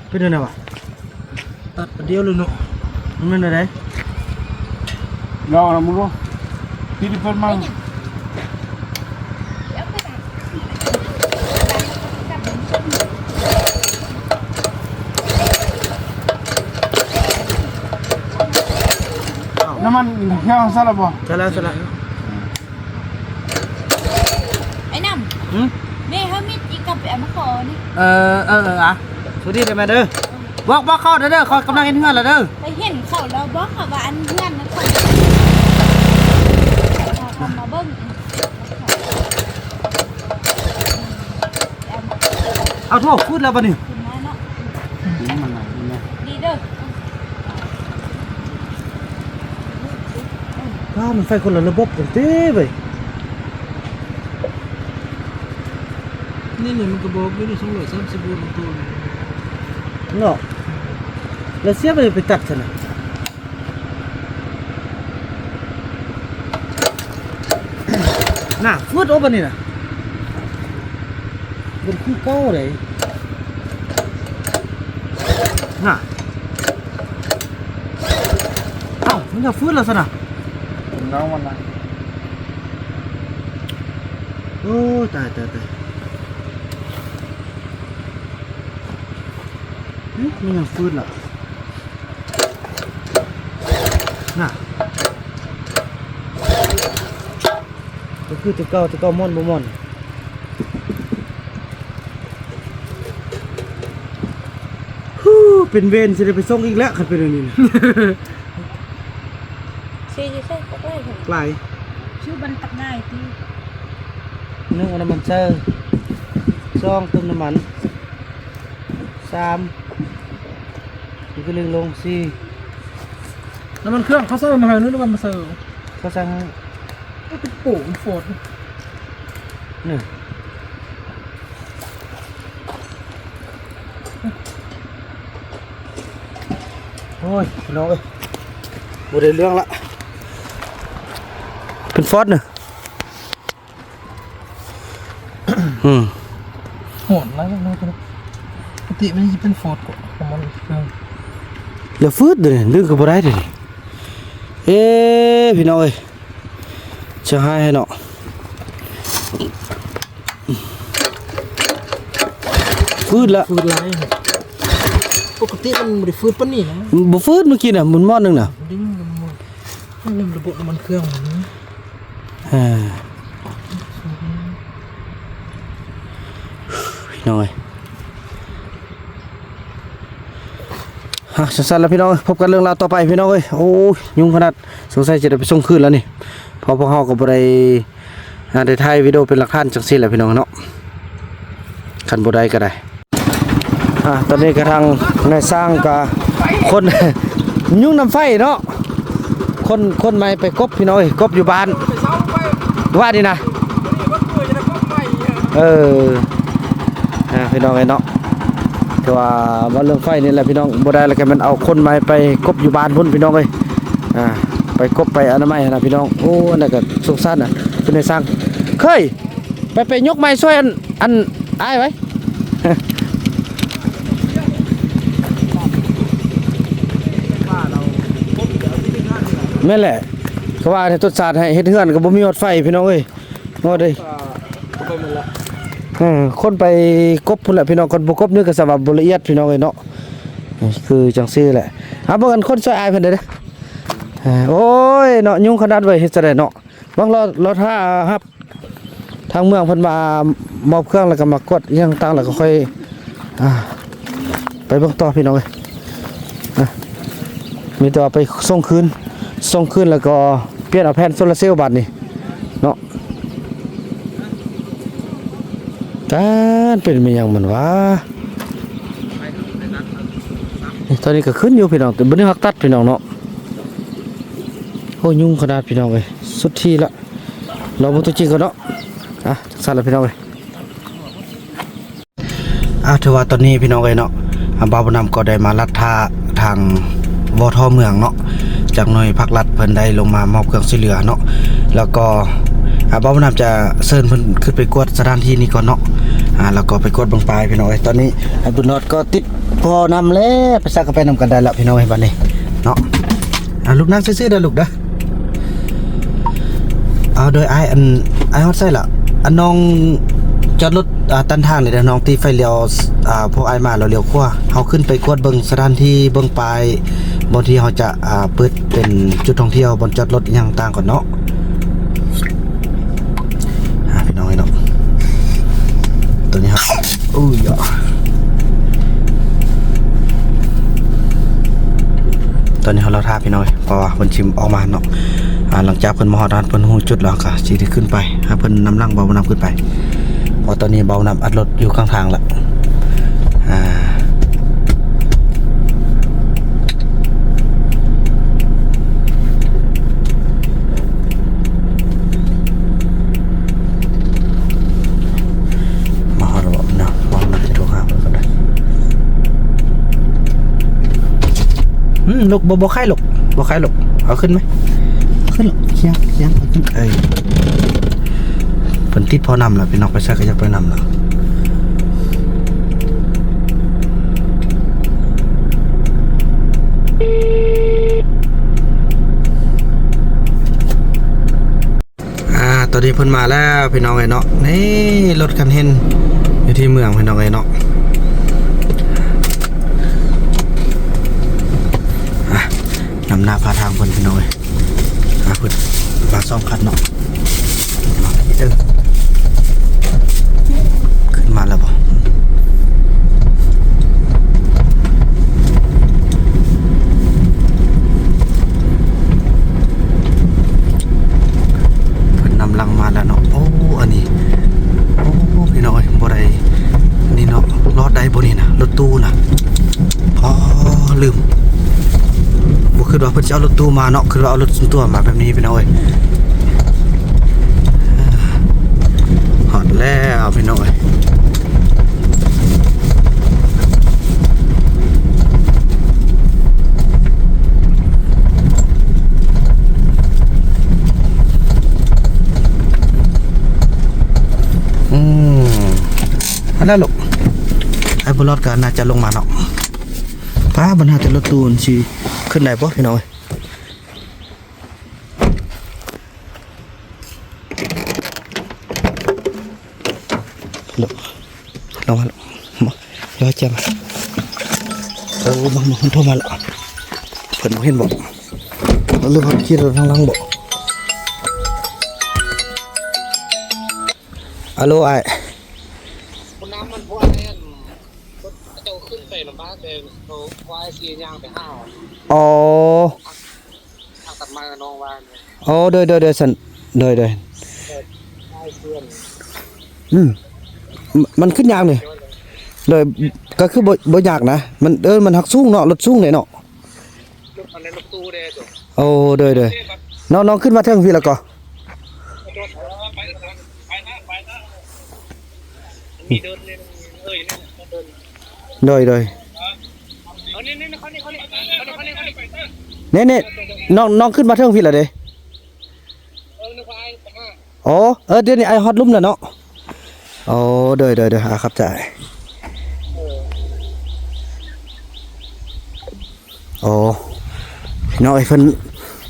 ເປັນແນວໃດວະ? ຕັດອັນດຽວເລີຍເນາະ. ມັນແນວໃດ? ລອງນຳເບິ່ງດູ ຕິດເພິ່ນມາ. ນ້ຳມັນເຄື່ອງໃສ່ແລ້ວບໍ່? ໃສ່ແລ້ວ ໃສ່ແລ້ວ. ໄອ້ນ້ຳ ຫື? ແມ່ເຮົາມີອີກກັບໄປເອົາມາຂໍນີ້. ເອີ ເອີ ເອີ ອະ ໂຊກດີເດີແມ່ເດີ. ບອກ ບອກເຂົາເດີ ເດີ ເຂົາກຳລັງເຮັດເຮືອນແລ້ວເດີ. ໄປເຫັນເຂົາແລ້ວ ບອກເຂົາວ່າອັນເຮືອນນັ້ນເຂົາ ເຂົາມາເບິ່ງ. ເອົາ ໂທ້ ຟືດແລ້ວບັດນີ້. ດີເດີ. ປ້າ ມັນໄຟຄົນລະລະບົບກັນຕິເວີຍ. ນີ້ ນີ້ມັນກະບອກຢູ່ນີ້ ສອງຮ້ອຍສາມສິບໂວນຕົວນີ້ເນາະ. ແລ້ວເສຍໄປ ໄປຕັດຊັ້ນນະ. ນ່າ ຟືດ ໂອ ບັດນີ້ນະ ມັນຄືເກົ່າເດ້. ນ່າ ເອົ້າ ມັນຈະຟືດແລ້ວຊັ້ນນະ. ເງົາມັນນະ. ໂອ້ ຕາຍ ຕາຍ ຕາຍ. ຫຶ ມັນຍັງຟືດລະ. ນ່າ ກໍຄືແຕ່ເກົ່າ ແຕ່ເກົ່າມ່ອນບໍ່ມ່ອນ. ຫູ ເປັນເວນຊິໄດ້ໄປສົ່ງອີກແລ້ວ ຄັນເປັນແນວນີ້ນະ. ຊິຢູ່ໃສ ຕັກຫຼາຍ ຕັກຫຼາຍ. ຊື່ບັນຕັກງ່າຍຕິ. ໜຶ່ງ ເອົານ້ຳມັນໃສ່. ສອງ ເຕີມນ້ຳມັນ. ສາມ ນີ້ຄືເລັ່ງລົງ. ສີ່ ນ້ຳມັນເຄື່ອງເຂົາໃສ່ມາໃຫ້ ຫຼືນ້ຳມັນມາໃສ່? ເຂົາໃສ່ໃຫ້. ໂອ້ ເປັນໂປ່ງຟອດນີ້. ໂອ້ຍ ພີ່ນ້ອງເອີຍ ບໍ່ໄດ້ເລື່ອງລະ ເປັນຟອດນີ້. ອືມ ຮ້ອນຫຼາຍເນາະ. ປົກກະຕິມັນຊິເປັນຟອດກໍ ປະມານ ແລ້ວຟືດເດ້ ດຶງກໍບໍ່ໄດ້ເດ້. ເອີ ພີ່ນ້ອງເອີຍ ຈະຫາຍໃຫ້ເນາະ. ຟືດລະ ຟືດຫຼາຍ. ປົກກະຕິມັນບໍ່ໄດ້ຟືດປານນີ້ນະ. ບໍ່ຟືດ ມື້ກີ້ນະ ໝູນໝໍ້ໜຶ່ງນະ. ເບິ່ງ ມັນ ມັນລະບົບນ້ຳມັນເຄື່ອງມັນ. ເອີ ພີ່ນ້ອງເອີຍ. ອ່ະ ຊັ້ນໆລະພີ່ນ້ອງເອີຍ, ພົບກັນເລື່ອງລາວຕໍ່ໄປພີ່ນ້ອງເອີຍ. ໂອ້ຍ ຍຸງຂະໜາດ, ສົງໄສຈະໄດ້ໄປສົ່ງຄືນແລ້ວນີ້, ເພາະພວກເຮົາກໍບໍ່ໄດ້ ອ່າ ໄດ້ຖ່າຍວິດີໂອເປັນຫຼັກຖານຈັ່ງຊີ້ແຫຼະພີ່ນ້ອງເນາະ, ຄັນບໍ່ໄດ້ກໍໄດ້. ອ່າ ຕອນນີ້ກະທາງນາຍຊ່າງກະຂົນ ຍຸງນຳໄຟເນາະ, ຂົນ ຂົນໄມ້ໄປກົບພີ່ນ້ອງເອີຍ, ກົບຢູ່ບ້ານວ່ານີ້ນະ. ເອີ ອ່າ ພີ່ນ້ອງເອີຍເນາະ, ແຕ່ວ່າເວົ້າເລື່ອງໄຟນີ້ແຫຼະພີ່ນ້ອງ, ບໍ່ໄດ້ແລ້ວກະແມ່ນເອົາຂົນໄມ້ໄປກົບຢູ່ບ້ານພຸ້ນພີ່ນ້ອງເອີຍ. ອ່າ ໄປກົບໄປອະນາໄມຫັ້ນນະພີ່ນ້ອງ. ໂອ້ ອັນນັ້ນກະສົງສານນະ ເປັນນາຍຊ່າງ. ເຄີຍ ໄປ ໄປຍົກໄມ້ຊ່ວຍອັນ ອັນອ້າຍໄວ້. ແມ່ນແຫຼະ, ເຂົາວ່າໃຫ້ຕົດສາດໃຫ້ເຮັດເຮືອນກໍບໍ່ມີຮອດໄຟພີ່ນ້ອງເອີຍ. ໂອ້ເດ້ ເອີ ຄົນໄປກົບພຸ້ນແຫຼະພີ່ນ້ອງ, ຄັນບໍ່ກົບນີ້ກໍສະວ່າບໍ່ລະອຽດພີ່ນ້ອງເອີຍເນາະ. ຄືຈັ່ງຊີ້ແຫຼະ. ເອົາເບິ່ງອັນຄົນຊ່ວຍອ້າຍເພິ່ນເດ້. ເອີ ໂອ້ຍເນາະ ຍຸງຂະໜາດເວີຍ, ເຮັດຈັ່ງໃດເນາະ. ຫວັງລໍ ລໍຖ້າຮັບທາງເມືອງເພິ່ນມາມອບເຄື່ອງ ແລ້ວກໍມາກວດອີ່ຫຍັງຕ່າງໆ ແລ້ວກໍຄ່ອຍ ອ່າ ໄປເບິ່ງຕໍ່ພີ່ນ້ອງເອີຍ. ອ່ະ ມີແຕ່ວ່າໄປສົ່ງຄືນ ສົ່ງຄືນ ແລ້ວກໍປ່ຽນເອົາແຜ່ນໂຊລາເຊວບາດນີ້ເນາະ. ການເປັນແມ່ນຫຍັງມັນວະ. ນີ້ ຕອນນີ້ກໍຂຶ້ນຢູ່ພີ່ນ້ອງ, ແຕ່ບໍ່ໄດ້ຮັກຕັດພີ່ນ້ອງເນາະ. ໂອ້ ຍຸງຂະໜາດພີ່ນ້ອງເອີຍ, ສຸດທີ່ລະ. ລອງເບິ່ງຕົວຈິງກ່ອນເນາະ. ອ່ະ ຈັ່ງຊັ້ນລະພີ່ນ້ອງເອີຍ. ອ່າ ຖືວ່າຕອນນີ້ພີ່ນ້ອງເອີຍເນາະ, ອ່າ ບ່າວບຸນນຳກໍໄດ້ມາລັດຖ້າທາງ ວທ ເມືອງເນາະ, ຈາກໜ່ວຍພາກລັດເພິ່ນໄດ້ລົງມາມອບເຄື່ອງຊ່ວຍເຫຼືອເນາະ. ແລ້ວກໍ ອ່າ ບ່າວບຸນນຳຈະເຊີນເພິ່ນຂຶ້ນໄປກວດສະຖານທີ່ນີ້ກ່ອນເນາະ. ອ່າ ແລ້ວກໍໄປກວດເບິ່ງປາຍພີ່ນ້ອງເອີຍ. ຕອນນີ້ອ້າຍບຸນຮອດກໍຕິດພໍ່ນຳແລ້ວ, ໄປໃສກໍໄປນຳກັນໄດ້ລະພີ່ນ້ອງເອີຍ ບາດນີ້ເນາະ. ອ່າ ລູກນັ່ງຊື່ໆເດີລູກເດີ. ເອົາ ໂດຍອ້າຍ ອັນ ອ້າຍຮອດໃສລະ? ອັນ ນ້ອງຈອດລົດ ອ່າ ຕັນທາງນີ້ເດີ, ນ້ອງຕີໄຟລ້ຽວ ອ່າ ພວກອ້າຍມາແລ້ວລ້ຽວຂວາ. ເຮົາຂຶ້ນໄປກວດເບິ່ງສະຖານທີ່ ເບິ່ງປ້າຍ ບ່ອນທີ່ເຮົາຈະ ອ່າ ເປີດເປັນຈຸດທ່ອງທ່ຽວ ບ່ອນຈອດລົດອີ່ຫຍັງຕ່າງກ່ອນເນາະ. ອ່າ ພີ່ນ້ອງເອີຍເນາະ, ໂຕນີ້ເຮົາ ໂອ້ຍ ຕອນນີ້ເຮົາລໍຖ້າພີ່ນ້ອງເອີຍ, ເພາະວ່າເພິ່ນຊິອອກມາເນາະ. ອ່າ ຫຼັງຈາກເພິ່ນມາຮອດຫັ້ນ ເພິ່ນຮູ້ຈຸດແລ້ວ ເຮົາກະຊິໄດ້ຂຶ້ນໄປຫາເພິ່ນນຳຫຼັງ ບ່າວບຸນນຳຂຶ້ນໄປ, ເພາະຕອນນີ້ບ່າວບຸນນຳອັດລົດຢູ່ຂ້າງທາງລະ. ອ່າ ມາຮອດແລ້ວບໍ່ເນາະ? ມາຮອດແລ້ວ ໂທຫາເພິ່ນກ່ອນເດີ. ອືມ ລຸກ ບໍ່ ບໍ່ໄຄລຸກ ບໍ່ໄຄລຸກ. ເອົາຂຶ້ນໄໝ? ເອົາຂຶ້ນ ເອົາຂຶ້ນ. ເອີ ເພິ່ນຕິດພໍ່ນຳລະ ພີ່ນ້ອງ, ໄປໃສກໍຢາກໄປນຳລະ. ອ່າ ຕອນນີ້ເພິ່ນມາແລ້ວພີ່ນ້ອງເອີຍເນາະ. ນີ້ລົດຄັນເຫັນຢູ່ທີ່ເມືອງພີ່ນ້ອງເອີຍເນາະ. ອ່າ ນຳໜ້າພາທາງເພິ່ນພີ່ນ້ອງເອີຍ. ອ່າ ເພິ່ນມາສອງຄັນເນາະ. ມາເດີ ຂຶ້ນມາແລ້ວບໍ່? ເພິ່ນນຳຫຼັງມາແລ້ວເນາະ. ໂອ້ ອັນນີ້ ໂອ້ ພີ່ນ້ອງເອີຍ ບໍ່ໄດ້ ນີ້ເນາະ, ລອດໄດ້ບໍ່ນີ້ນະ ລົດຕູ້ນະ? ອໍ ລືມ ບໍ່ຄິດວ່າເພິ່ນຊິເອົາລົດຕູ້ມາເນາະ, ຄິດວ່າເອົາລົດສ່ວນຕົວມາແບບນີ້ພີ່ນ້ອງເອີຍ. ຮອດແລ້ວພີ່ນ້ອງເອີຍ. ອືມ ອັນນັ້ນລູກ ໄອ້ບຸນລອດກໍໜ້າຈະລົງມາເນາະ. ປ້າ ບັນຫາແຕ່ລົດຕູ້ມັນຊິຂຶ້ນໄດ້ບໍ່ພີ່ນ້ອງເອີຍ? ລົງ ລົງມາລູກ. ດຽວຈະມາ ໂອ້ ເບິ່ງໆ ເພິ່ນໂທມາແລ້ວ ເພິ່ນບໍ່ເຫັນບໍ ຫຼືວ່າຂີ່ລົດທາງຫຼັງບໍ? ອາໂລ ອ້າຍ ຜູ້ນຳມັນພວກນັ້ນ ເຂົາເຈົ້າຂຶ້ນໄປນຳບ້ານ ແຕ່ເຂົາວ່າຊິຍ່າງໄປຫາ ອໍ ຫາກັນມານ້ອງວ່າ ອໍ ໂດຍໆໆ ຊັ້ນ ໂດຍໆ ເອີ ອ້າຍເພື່ອນ ອືມ ມັນຂຶ້ນຍາກນີ້ ໂດຍ ກໍຄືບໍ່ ບໍ່ຍາກນະ ມັນ ເອີ ມັນຫັກສູງເນາະ ລົດສູງເດ້ເນາະ ລົດ ອັນນັ້ນລົດຕູ້ເດ້ ໂອ້ ໂດຍໆ ນ້ອງ ນ້ອງຂຶ້ນມາເທິງພີ້ລະກໍ ໂດຍໆ ນີ້ໆ ນ້ອງ ນ້ອງຂຶ້ນມາເທິງພີ້ລະເດ້ ອໍ ເອີ ດຽວນີ້ອ້າຍຮອດລຸ່ມແລ້ວເນາະ ໂອ້ ໂດຍໆໆ ອາ ຂອບໃຈ ໂອ້ ເນາະ ເພິ່ນ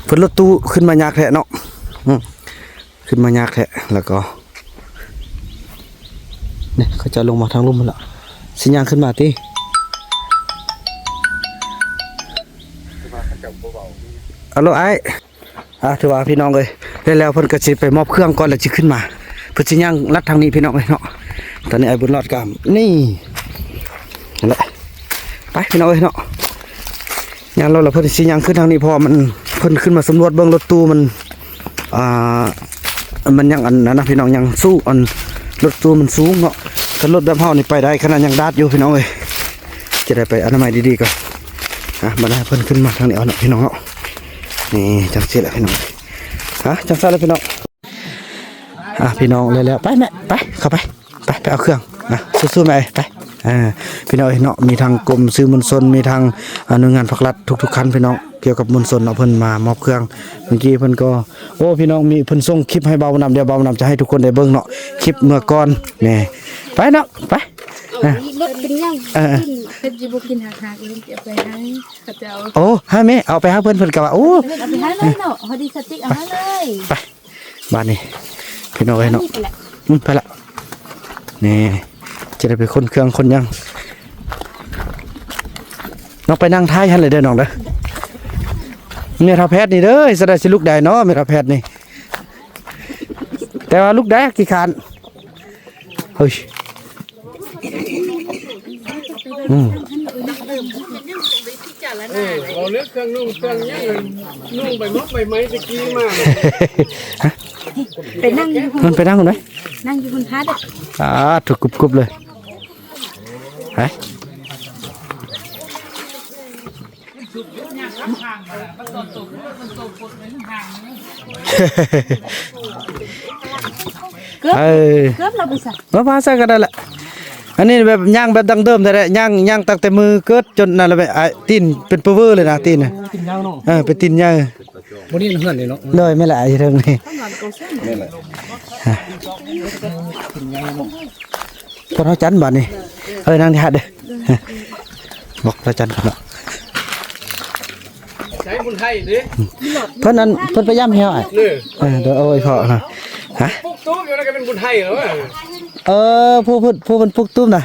ເພິ່ນລົດຕູ້ຂຶ້ນມາຍາກແທ້ເນາະ ອືມ ຂຶ້ນມາຍາກແທ້ແລ້ວກໍ ນີ້ເຂົາເຈົ້າລົງມາທາງລຸ່ມພຸ້ນລະ ຊິຍ່າງຂຶ້ນມາຕິ ອາໂລ ອ້າຍ ອ່າ ຖືວ່າພີ່ນ້ອງເອີຍ ແລ້ວ ແລ້ວເພິ່ນກໍຊິໄປມອບເຄື່ອງກ່ອນ ແລ້ວຊິຂຶ້ນມາ ເພິ່ນຊິຍ່າງລັດທາງນີ້ພີ່ນ້ອງເອີຍເນາະ ຕອນນີ້ອ້າຍບຸນລອດກໍ ນີ້ ຫັ້ນແຫຼະ ໄປພີ່ນ້ອງເອີຍເນາະ ຍ່າງລອດ ແລ້ວເພິ່ນຊິຍ່າງຂຶ້ນທາງນີ້ ເພາະວ່າມັນ ເພິ່ນຂຶ້ນມາສຳຫຼວດເບິ່ງລົດຕູ້ມັນ ອ່າ ມັນຍັງອັນນັ້ນນະພີ່ນ້ອງ ຍັງສູງ ອັນລົດຕູ້ມັນສູງເນາະ ຖ້າລົດແບບເຮົານີ້ໄປໄດ້ ຂະໜາດຍັງດາດຢູ່ພີ່ນ້ອງເອີຍ ຈະໄດ້ໄປອະນາໄມດີໆກ່ອນ ອ່າ ບັດນີ້ເພິ່ນຂຶ້ນມາທາງນີ້ເອົາເນາະພີ່ນ້ອງເນາະ ນີ້ຈັ່ງຊີ້ແຫຼະພີ່ນ້ອງ ອ່າ ຈັ່ງຊັ້ນແຫຼະພີ່ນ້ອງ ອ່າ ພີ່ນ້ອງ ແລ້ວໆ ໄປແມ່ ໄປ ເຂົ້າໄປ ໄປ ໄປເອົາເຄື່ອງ ອ່າ ສູ້ໆແມ່ເອີຍ ໄປ ອ່າ ພີ່ນ້ອງເອີຍເນາະ ມີທັງກົມສື່ມວນຊົນ ມີທັງ ອ່າ ໜ່ວຍງານພາກລັດທຸກໆຂັ້ນພີ່ນ້ອງ ກ່ຽວກັບມວນຊົນເນາະ ເພິ່ນມາມອບເຄື່ອງ ເມື່ອກີ້ເພິ່ນກໍ ໂອ້ ພີ່ນ້ອງ ມີເພິ່ນສົ່ງຄລິບໃຫ້ບ່າວບຸນນຳ ດຽວບ່າວບຸນນຳຈະໃຫ້ທຸກຄົນໄດ້ເບິ່ງເນາະ ຄລິບເມື່ອກ່ອນ ນີ້ ໄປເນາະ ໄປ ອ່າ ລົດເປັນຫຍັງ ເອີ ເພິ່ນຊິບໍ່ກິນຫາກໆ ເພິ່ນຊິເອົາໄປໃຫ້ເຂົາເຈົ້າ ໂອ້ ໃຫ້ແມ່ ເອົາໄປໃຫ້ເພິ່ນ ເພິ່ນກໍວ່າ ໂອ້ ເອົາໄປໃຫ້ເລີຍເນາະ ພໍດີສະຕິກ ເອົາໃຫ້ເລີຍ ໄປ ບາດນີ້ພີ່ນ້ອງເອີຍເນາະ ໄປລະ ອືມ ໄປລະ ນີ້ ຈະໄດ້ໄປຂົນເຄື່ອງຂົນຫຍັງ ນ້ອງໄປນັ່ງທ້າຍຫັ້ນເລີຍເດີນ້ອງເດີ ແມ່ເຖົ້າແພດນີ້ເດີ ສະໄດ໋ຊິລຸກໄດ້ເນາະ ແມ່ເຖົ້າແພດນີ້ ແຕ່ວ່າລຸກໄດ້ຂີ້ຄ້ານ ເຮີ້ຍ ອືມ ເອີ ເວົ້າເລື່ອງເຄື່ອງນຸ່ງເຄື່ອງຫຍັງ ນຸ່ງໃບໝອກໃບໄມ້ຕະກີ້ມາ ໄປນັ່ງຢູ່ພຸ້ນ ມັນໄປນັ່ງພຸ້ນໄດ໋ ນັ່ງຢູ່ພຸ້ນພາດ ອ່າ ຖືກກຸບໆເລີຍ ໄປ ເກືອບ ເອີ ເກືອບລະໄປໃສ ມາ ມາໃສ່ກໍໄດ້ລະ ອັນນີ້ແບບຍ່າງແບບດັ້ງເດີມແທ້ໆ ຍ່າງ ຍ່າງຕັ້ງແຕ່ມື້ເກີດຈົນນັ້ນລະ ແບບ ອ່າ ຕີນເປັນປະເວີເລີຍນະ ຕີນນະ ຕີນຍາວເນາະ ເອີ ເປັນຕີນຍາວ ບໍ່ນີ້ເຮືອນນີ້ເນາະ ໂດຍ ແມ່ນລະ ຢູ່ເທິງນີ້ ແມ່ນລະ ເພິ່ນເຮົາຈັນບາດນີ້ ເອີ ນັ່ງທີ່ຮັດເດີ ບອກພະຈັນກ່ອນເນາະ ໃຊ້ບຸນໄທເດ້ ເພິ່ນອັນ ເພິ່ນໄປຢ້ຳແຮວ ເອີ ໂດຍ ໂອ້ຍ ພໍ່ ຮະ ປູກຕູບຢູ່ນັ້ນກໍເປັນບຸນໄທແລ້ວ ເອີ ຜູ້ເພິ່ນ ຜູ້ເພິ່ນປູກຕູບນະ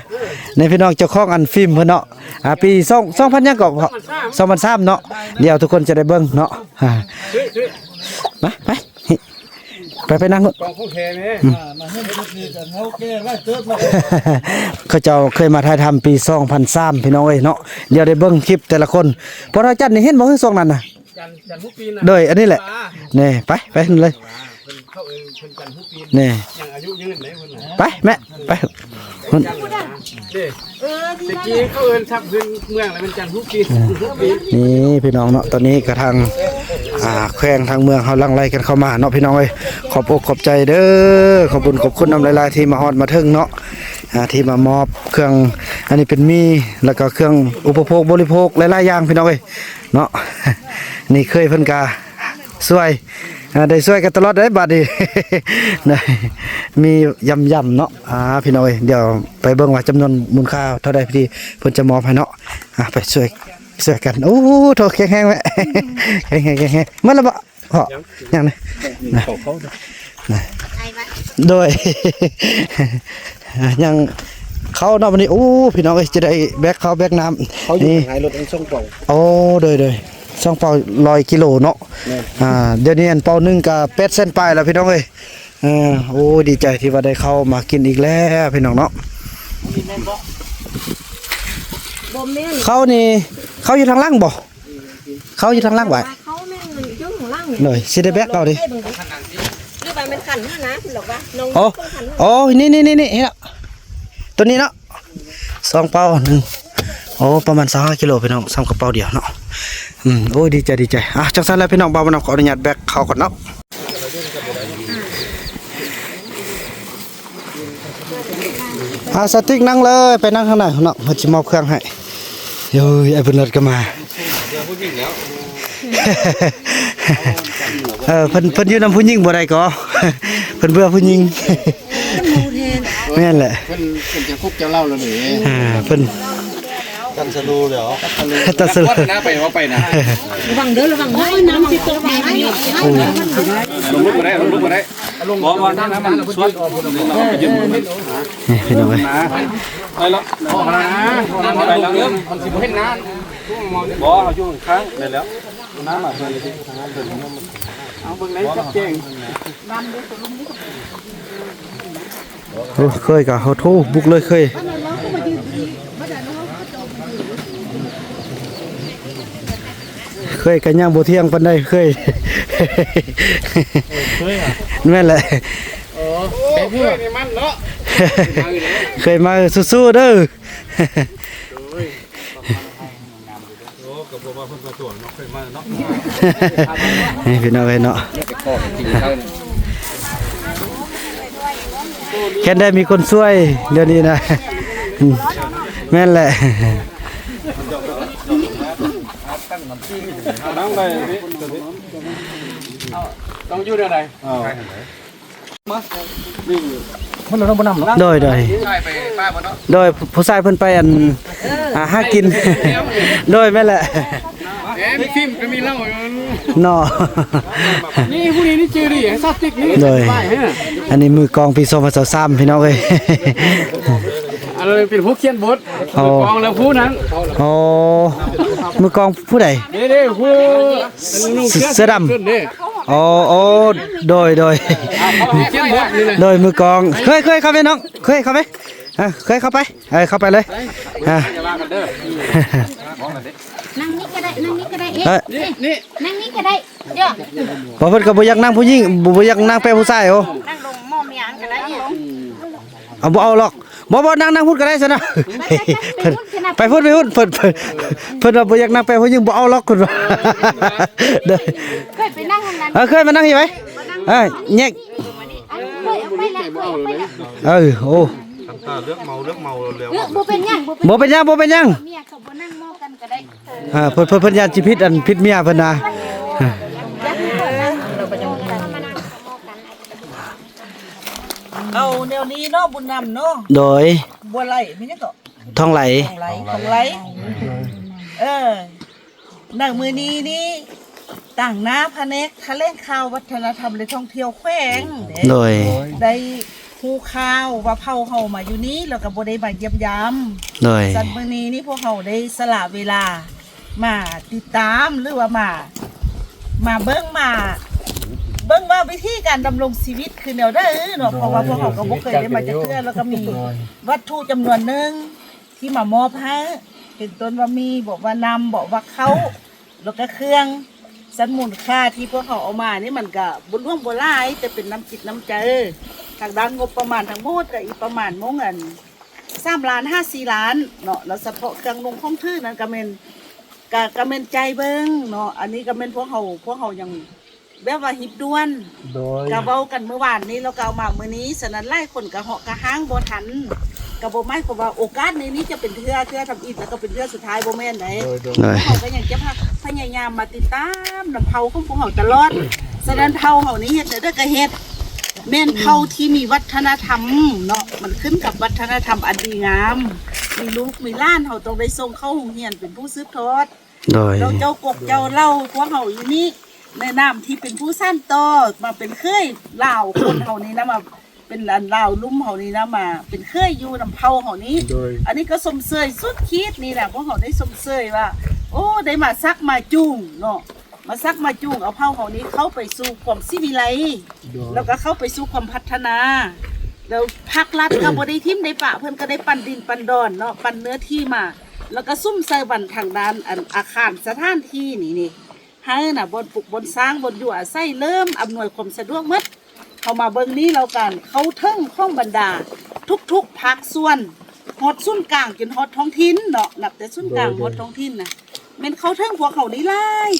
ນີ້ພີ່ນ້ອງ ເຈົ້າຂອງອັນຟິມເພິ່ນເນາະ ອ່າ ປີສອງ ສອງພັນຫຍັງກໍ ສອງພັນສາມເນາະ ດຽວທຸກຄົນຈະໄດ້ເບິ່ງເນາະ ອ່າ ມາ ໄປ ໄປ ໄປນັ່ງໂລດ ກອງຂອງແທ້ແມ່ ອືມ ອ່າ ມາເຮືອນຈຸດນີ້ກັນ ເຮົາແກ່ຫຼາຍເຕີບແລ້ວ ເຂົາເຈົ້າເຄີຍມາຖ່າຍທຳປີສອງພັນສາມ ພີ່ນ້ອງເອີຍເນາະ ດຽວໄດ້ເບິ່ງຄລິບແຕ່ລະຄົນ ພໍ່ເຖົ້າຈັນນີ້ເຫັນບໍ່ ຊ່ວງນັ້ນນະ ຈັນ ຈັນຫົວປີນນະ ໂດຍ ອັນນີ້ແຫຼະ ນີ້ ໄປ ໄປເລີຍ ເພິ່ນ ເຂົາເອີ້ນເພິ່ນຈັນຫົວປີນ ນີ້ ຍັງອາຍຸຍືນເດ້ເພິ່ນນະ ໄປແມ່ ໄປ ເດ້ ເອີ ຕະກີ້ເຂົາເອີ້ນສັບພື້ນເມືອງລະແມ່ນຈັນຫົວປີນ ເອີ ຫົວປີນ ນີ້ພີ່ນ້ອງເນາະ ຕອນນີ້ກະທາງ ອ່າ ແຂວງທາງເມືອງເຮົາຫຼັ່ງໄຫຼກັນເຂົ້າມາເນາະ ພີ່ນ້ອງເອີຍ ຂອບອົກຂອບໃຈເດີ ຂອບບຸນຂອບຄຸນນຳຫຼາຍໆ ທີ່ມາຮອດມາເຖິງເນາະ ອ່າ ທີ່ມາມອບເຄື່ອງ ອັນນີ້ເປັນໝີ່ ແລ້ວກໍເຄື່ອງອຸປະໂພກບໍລິໂພກຫຼາຍໆຢ່າງ ພີ່ນ້ອງເອີຍ ເນາະ ນີ້ເຄີຍເພິ່ນກະຊ່ວຍ ອ່າ ໄດ້ຊ່ວຍກັນຕະຫຼອດເດ້ບາດນີ້ ມີຢຳໆເນາະ ອ່າ ພີ່ນ້ອງເອີຍ ດຽວໄປເບິ່ງວ່າຈຳນວນມູນຄ່າເທົ່າໃດທີ່ເພິ່ນຈະມອບໃຫ້ເນາະ ອ່າ ໄປຊ່ວຍ ຊ່ວຍກັນ ໂອ້ ໂທ້ ແຂງແຮງແມ່ ແຂງແຮງ ແຂງແຮງ ໝົດແລ້ວບໍ່? ພໍ ຍັງ ຍັງນີ້ ນະ ໂດຍ ຍັງ ເຂົ້າເນາະ ບັດນີ້ ໂອ້ ພີ່ນ້ອງເອີຍ ຈະໄດ້ແບກເຂົ້າແບກນ້ຳ ເຂົາຢູ່ ນີ້ ທາງທ້າຍລົດ ອັນສອງເປົາ ໂອ້ ໂດຍໆ ສອງເປົາຮ້ອຍກິໂລເນາະ ແມ່ນ ອ່າ ດຽວນີ້ອັນເປົາໜຶ່ງກໍແປດແສນປາຍແລ້ວ ພີ່ນ້ອງເອີຍ ເອີ ໂອ້ ດີໃຈທີ່ວ່າໄດ້ເຂົ້າມາກິນອີກແລ້ວ ພີ່ນ້ອງເນາະ ບໍ່ແມ່ນ ເຂົ້ານີ້ ເຂົ້າຢູ່ທາງຫຼັງບໍ່? ເຂົ້າຢູ່ທາງຫຼັງໄວ້ ເຂົ້າແມ່ນຢູ່ຂ້າງຫຼັງ ໂດຍ ຊິໄດ້ແບກເຂົ້າເດ້ ຫຼືວ່າແມ່ນຂັນຫັ້ນນະ ລອກວ່ານ້ອງ ໂອ້ ຂັນຫັ້ນ ໂອ້ ນີ້ໆໆໆ ເຫັນແລ້ວ ຕົວນີ້ເນາະ ສອງເປົາໜຶ່ງ ໂອ້ ປະມານຊາວຫ້າກິໂລ ພີ່ນ້ອງ ສ່ຳກະເປົາດຽວເນາະ ອືມ ໂອ້ ດີໃຈ ດີໃຈ ອ່ະ ຈັ່ງຊັ້ນແຫຼະ ພີ່ນ້ອງ ບ່າວບຸນນຳຂໍອະນຸຍາດແບກເຂົ້າກ່ອນເນາະ. ອ່າ ສະຕິກນັ່ງເລີຍ ໄປນັ່ງທາງໃນເນາະ ເພິ່ນຊິມອບເຄື່ອງໃຫ້ ໂອ້ຍ ອ້າຍບຸນເລີດກໍມາ ເອີ ເພິ່ນ ເພິ່ນຢູ່ນຳຜູ້ຍິງບໍ່ໄດ້ກໍ ເພິ່ນເບື່ອຜູ້ຍິງ ແມ່ນແຫຼະ ເພິ່ນ ເພິ່ນຈະຄຸກຈະເຫຼົ້າແລ້ວນີ້ ອ່າ ເພິ່ນ ຕັດສະໂລແລ້ວ ຕັດສະໂລ ໄປ ເວົ້າໄປນະ ລະວັງເດີ ລະວັງເດີ ນ້ຳຊິຕົກ ລົງລຸກກໍໄດ້ ລົງລຸກກໍໄດ້ ບໍ່ ບໍ່ ນ້ຳມັນຊວດ ນີ້ພີ່ນ້ອງເອີຍ ໄປລະ ໄປລະ ມັນຊິບໍ່ເຫັນໜ້າ ບໍ່ ເຮົາຢູ່ຂ້າງ ໄດ້ແລ້ວ ນ້ຳມາເບິ່ງ ເອົາເບິ່ງໄດ້ ຈັບແຈ້ງ ໂອ້ ເຄີຍກະ ໂອ້ໂທ ບຸກເລີຍ ເຄີຍ ເຄີຍກະຍັງບໍ່ທ່ຽງປານໃດ ເຄີຍ ເຄີຍຫວາ? ແມ່ນແຫຼະ ໂອ້ ເຄີຍນີ້ມັນເນາະ ເຄີຍມາ ສູ້ໆເດີ. ໂອ້ ກະເພາະວ່າເພິ່ນມາຕົວເນາະ ເຄີຍມາເນາະ ນີ້ພີ່ນ້ອງເອີຍເນາະ ແຄ່ນໄດ້ມີຄົນຊ່ວຍດຽວນີ້ນະ ອືມ ແມ່ນແຫຼະ ຕ້ອງຢູ່ແນວໃດ? ໂດຍ ໂດຍ ໂດຍ ຜູ້ຊາຍເພິ່ນໄປອັນ ເອີ ຫາ ຫາກິນ ໂດຍ ແມ່ນແຫຼະ ເນາະ ນີ້ຜູ້ນີ້ນີ້ຈື່ດີ ສາວຕິກນີ້ ໂດຍ ອັນນີ້ມືກອງປີສອງພັນຊາວສາມ ພີ່ນ້ອງເອີຍ ອັນນັ້ນເປັນຜູ້ຂຽນບົດ ອໍ ມືກອງແລ້ວຜູ້ນັ້ນ ອໍ ມືກອງຜູ້ໃດ? ນີ້ໆ ຜູ້ ເສື້ອດຳ ໂອ້ ໂອ້ ໂດຍ ໂດຍ ໂດຍ ມືກອງ ເຄີຍ ເຄີຍເຂົ້າໄປນ້ອງ ເຄີຍເຂົ້າໄປ ເອີ ເຄີຍເຂົ້າໄປ ເອີ ເຂົ້າໄປເລີຍ ອ່າ ນັ່ງນີ້ກໍໄດ້ ນັ່ງນີ້ກໍໄດ້ ເອີ ນີ້ ນີ້ ນັ່ງນີ້ກໍໄດ້ ເອີ ເພາະເພິ່ນກໍບໍ່ຢາກນັ່ງຜູ້ຍິງ ບໍ່ ບໍ່ຢາກນັ່ງແປະຜູ້ຊາຍ ໂອ້ ນັ່ງລົງໝໍ້ເມຍອັນກໍໄດ້ ເອົາ ບໍ່ເອົາຫຼອກ ບໍ່ ບໍ່ ນັ່ງ ນັ່ງພຸ້ນກໍໄດ້ຊັ້ນນະ ໄປພຸ້ນ ໄປພຸ້ນ ໄປພຸ້ນ ເພິ່ນ ເພິ່ນ ເພິ່ນວ່າບໍ່ຢາກນັ່ງແປະຜູ້ຍິງ ບໍ່ເອົາຫຼອກ ເພິ່ນວ່າ ເດີ ເຄີຍໄປນັ່ງຫັ້ນ ເອີ ເຄີຍມານັ່ງຢູ່ໄຫມ ເອີ ແຍກ ເອີ ໂອ້ ບໍ່ເປັນຫຍັງ ບໍ່ເປັນຫຍັງ ບໍ່ເປັນຫຍັງ ເມຍກໍບໍ່ນັ່ງໝໍ້ກັນກໍໄດ້ ອ່າ ເພິ່ນ ເພິ່ນ ເພິ່ນຢ້ານຊິຜິດ ອັນ ຜິດເມຍເພິ່ນນະ ເອົາແນວນີ້ເນາະ ບຸນນຳເນາະ ໂດຍ ບົວໄຫຼ ມີຫຍັງເກາະ ທອງໄຫຼ ທອງໄຫຼ ທອງໄຫຼ ເອີ ໃນມື້ນີ້ນີ້ ຕາງໜ້າພະແນກຖະແຫຼງຂ່າວ ວັດທະນະທຳ ແລະ ທ່ອງທ່ຽວແຂວງ ໂດຍ ໄດ້ຮູ້ຂ່າວວ່າເຜົ່າເຮົາມາຢູ່ນີ້ ແລ້ວກໍບໍ່ໄດ້ມາຢ້ຽມຢາມ ໂດຍ ສັນມື້ນີ້ນີ້ ພວກເຮົາໄດ້ສະຫຼະເວລາ ມາຕິດຕາມ ຫຼືວ່າມາ ມາເບິ່ງ ມາເບິ່ງວ່າວິທີການດຳລົງຊີວິດຄືແນວໃດເນາະ ເພາະວ່າພວກເຮົາກໍບໍ່ເຄີຍໄດ້ມາຈັກເທື່ອ ແລ້ວກໍມີວັດຖຸຈຳນວນໜຶ່ງທີ່ມາມອບໃຫ້ ເປັນຕົ້ນວ່າມີ ບອກວ່ານ້ຳ ບອກວ່າເຂົ້າ ແລ້ວກໍເຄື່ອງ ສັນມູນຄ່າທີ່ພວກເຮົາເອົາມານີ້ ມັນກໍບໍ່ຫຼວງບໍ່ຫຼາຍ ແຕ່ເປັນນ້ຳຈິດນ້ຳໃຈ ທາງດ້ານງົບປະມານທັງໝົດກໍອີກປະມານມົງອັນ ສາມລ້ານຫາສີ່ລ້ານເນາະ ແລ້ວສະເພາະເຄື່ອງນຸ່ງຂອງຖືນັ້ນກໍແມ່ນ ກະ ກະແມ່ນໃຈເບິ່ງເນາະ ອັນນີ້ກະແມ່ນພວກເຮົາ ພວກເຮົາຍັງແບບວ່າຮີບດ່ວນ ໂດຍ ກະເວົ້າກັນມື້ວານນີ້ ແລ້ວກະເອົາມາມື້ນີ້ ສະນັ້ນຫຼາຍຄົນກະເຫາະກະຮ້າງບໍ່ທັນ ກະບໍ່ໝາຍຄວາມວ່າໂອກາດໃນນີ້ຈະເປັນເທື່ອ ເທື່ອທຳອິດ ແລ້ວກະເປັນເທື່ອສຸດທ້າຍ ບໍ່ແມ່ນໃດ ໂດຍ ໂດຍ ພວກເຮົາກະຍັງຈະພະ ພະຍາຍາມມາຕິດຕາມນຳເຜົ່າຂອງພວກເຮົາຕະຫຼອດ ສະນັ້ນເຜົ່າເຮົານີ້ເຮັດແນວໃດກະເຮັດ ແມ່ນເຜົ່າທີ່ມີວັດທະນະທຳເນາະ ມັນຂຶ້ນກັບວັດທະນະທຳອັນດີງາມ ມີລູກມີຫຼານ ເຮົາຕ້ອງໄດ້ສົ່ງເຂົ້າໂຮງຮຽນເປັນຜູ້ສືບທອດ ໂດຍ ເຈົ້າ ເຈົ້າກົກເຈົ້າເຫຼົ່າ ພວກເຮົາຢູ່ນີ້ ໃນນາມທີ່ເປັນຜູ້ສານຕໍ່ ມາເປັນເຂີຍລາວ ຄົນເຮົານີ້ນະ ມາ ເປັນອັນລາວລຸ່ມເຮົານີ້ນະ ມາເປັນເຄີຍຢູ່ນຳເຜົ່າເຮົານີ້. ໂດຍ ອັນນີ້ກໍຊົມເຊີຍສຸດຂີດນີ້ນະ ພວກເຮົາໄດ້ຊົມເຊີຍວ່າ ໂອ້ ໄດ້ມາຊັກມາຈູງເນາະ ມາຊັກມາຈູງເອົາເຜົ່າເຮົານີ້ເຂົ້າໄປສູ່ຄວາມສີວິໄລ ໂດຍ ແລ້ວກໍເຂົ້າໄປສູ່ຄວາມພັດທະນາ ແລ້ວພາກລັດກໍບໍ່ໄດ້ຖິ້ມໄດ້ປະ ເພິ່ນກໍໄດ້ປັນດິນປັນດອນເນາະ ປັນເນື້ອທີ່ມາ ແລ້ວກໍສຸມໃສ່ບັນທາງດ້ານອັນອາຄານສະຖານທີ່ນີ້ນີ້ ໃຫ້ນະ ບ່ອນປຸກບ່ອນສ້າງ ບ່ອນຢູ່ອາໄສ ເລີ່ມອຳນວຍຄວາມສະດວກໝົດ. ເຮົາມາເບິ່ງນີ້ແລ້ວກັນ ເຂົ້າເຖິງຂອງບັນດາທຸກໆພາກສ່ວນ ຮອດສູນກາງຈົນຮອດທ້ອງຖິ່ນເນາະ ນັບແຕ່ສູນກາງຮອດທ້ອງຖິ່ນນະ ແມ່ນເຂົ້າເຖິງພວກເຮົານີ້ຫຼາຍ.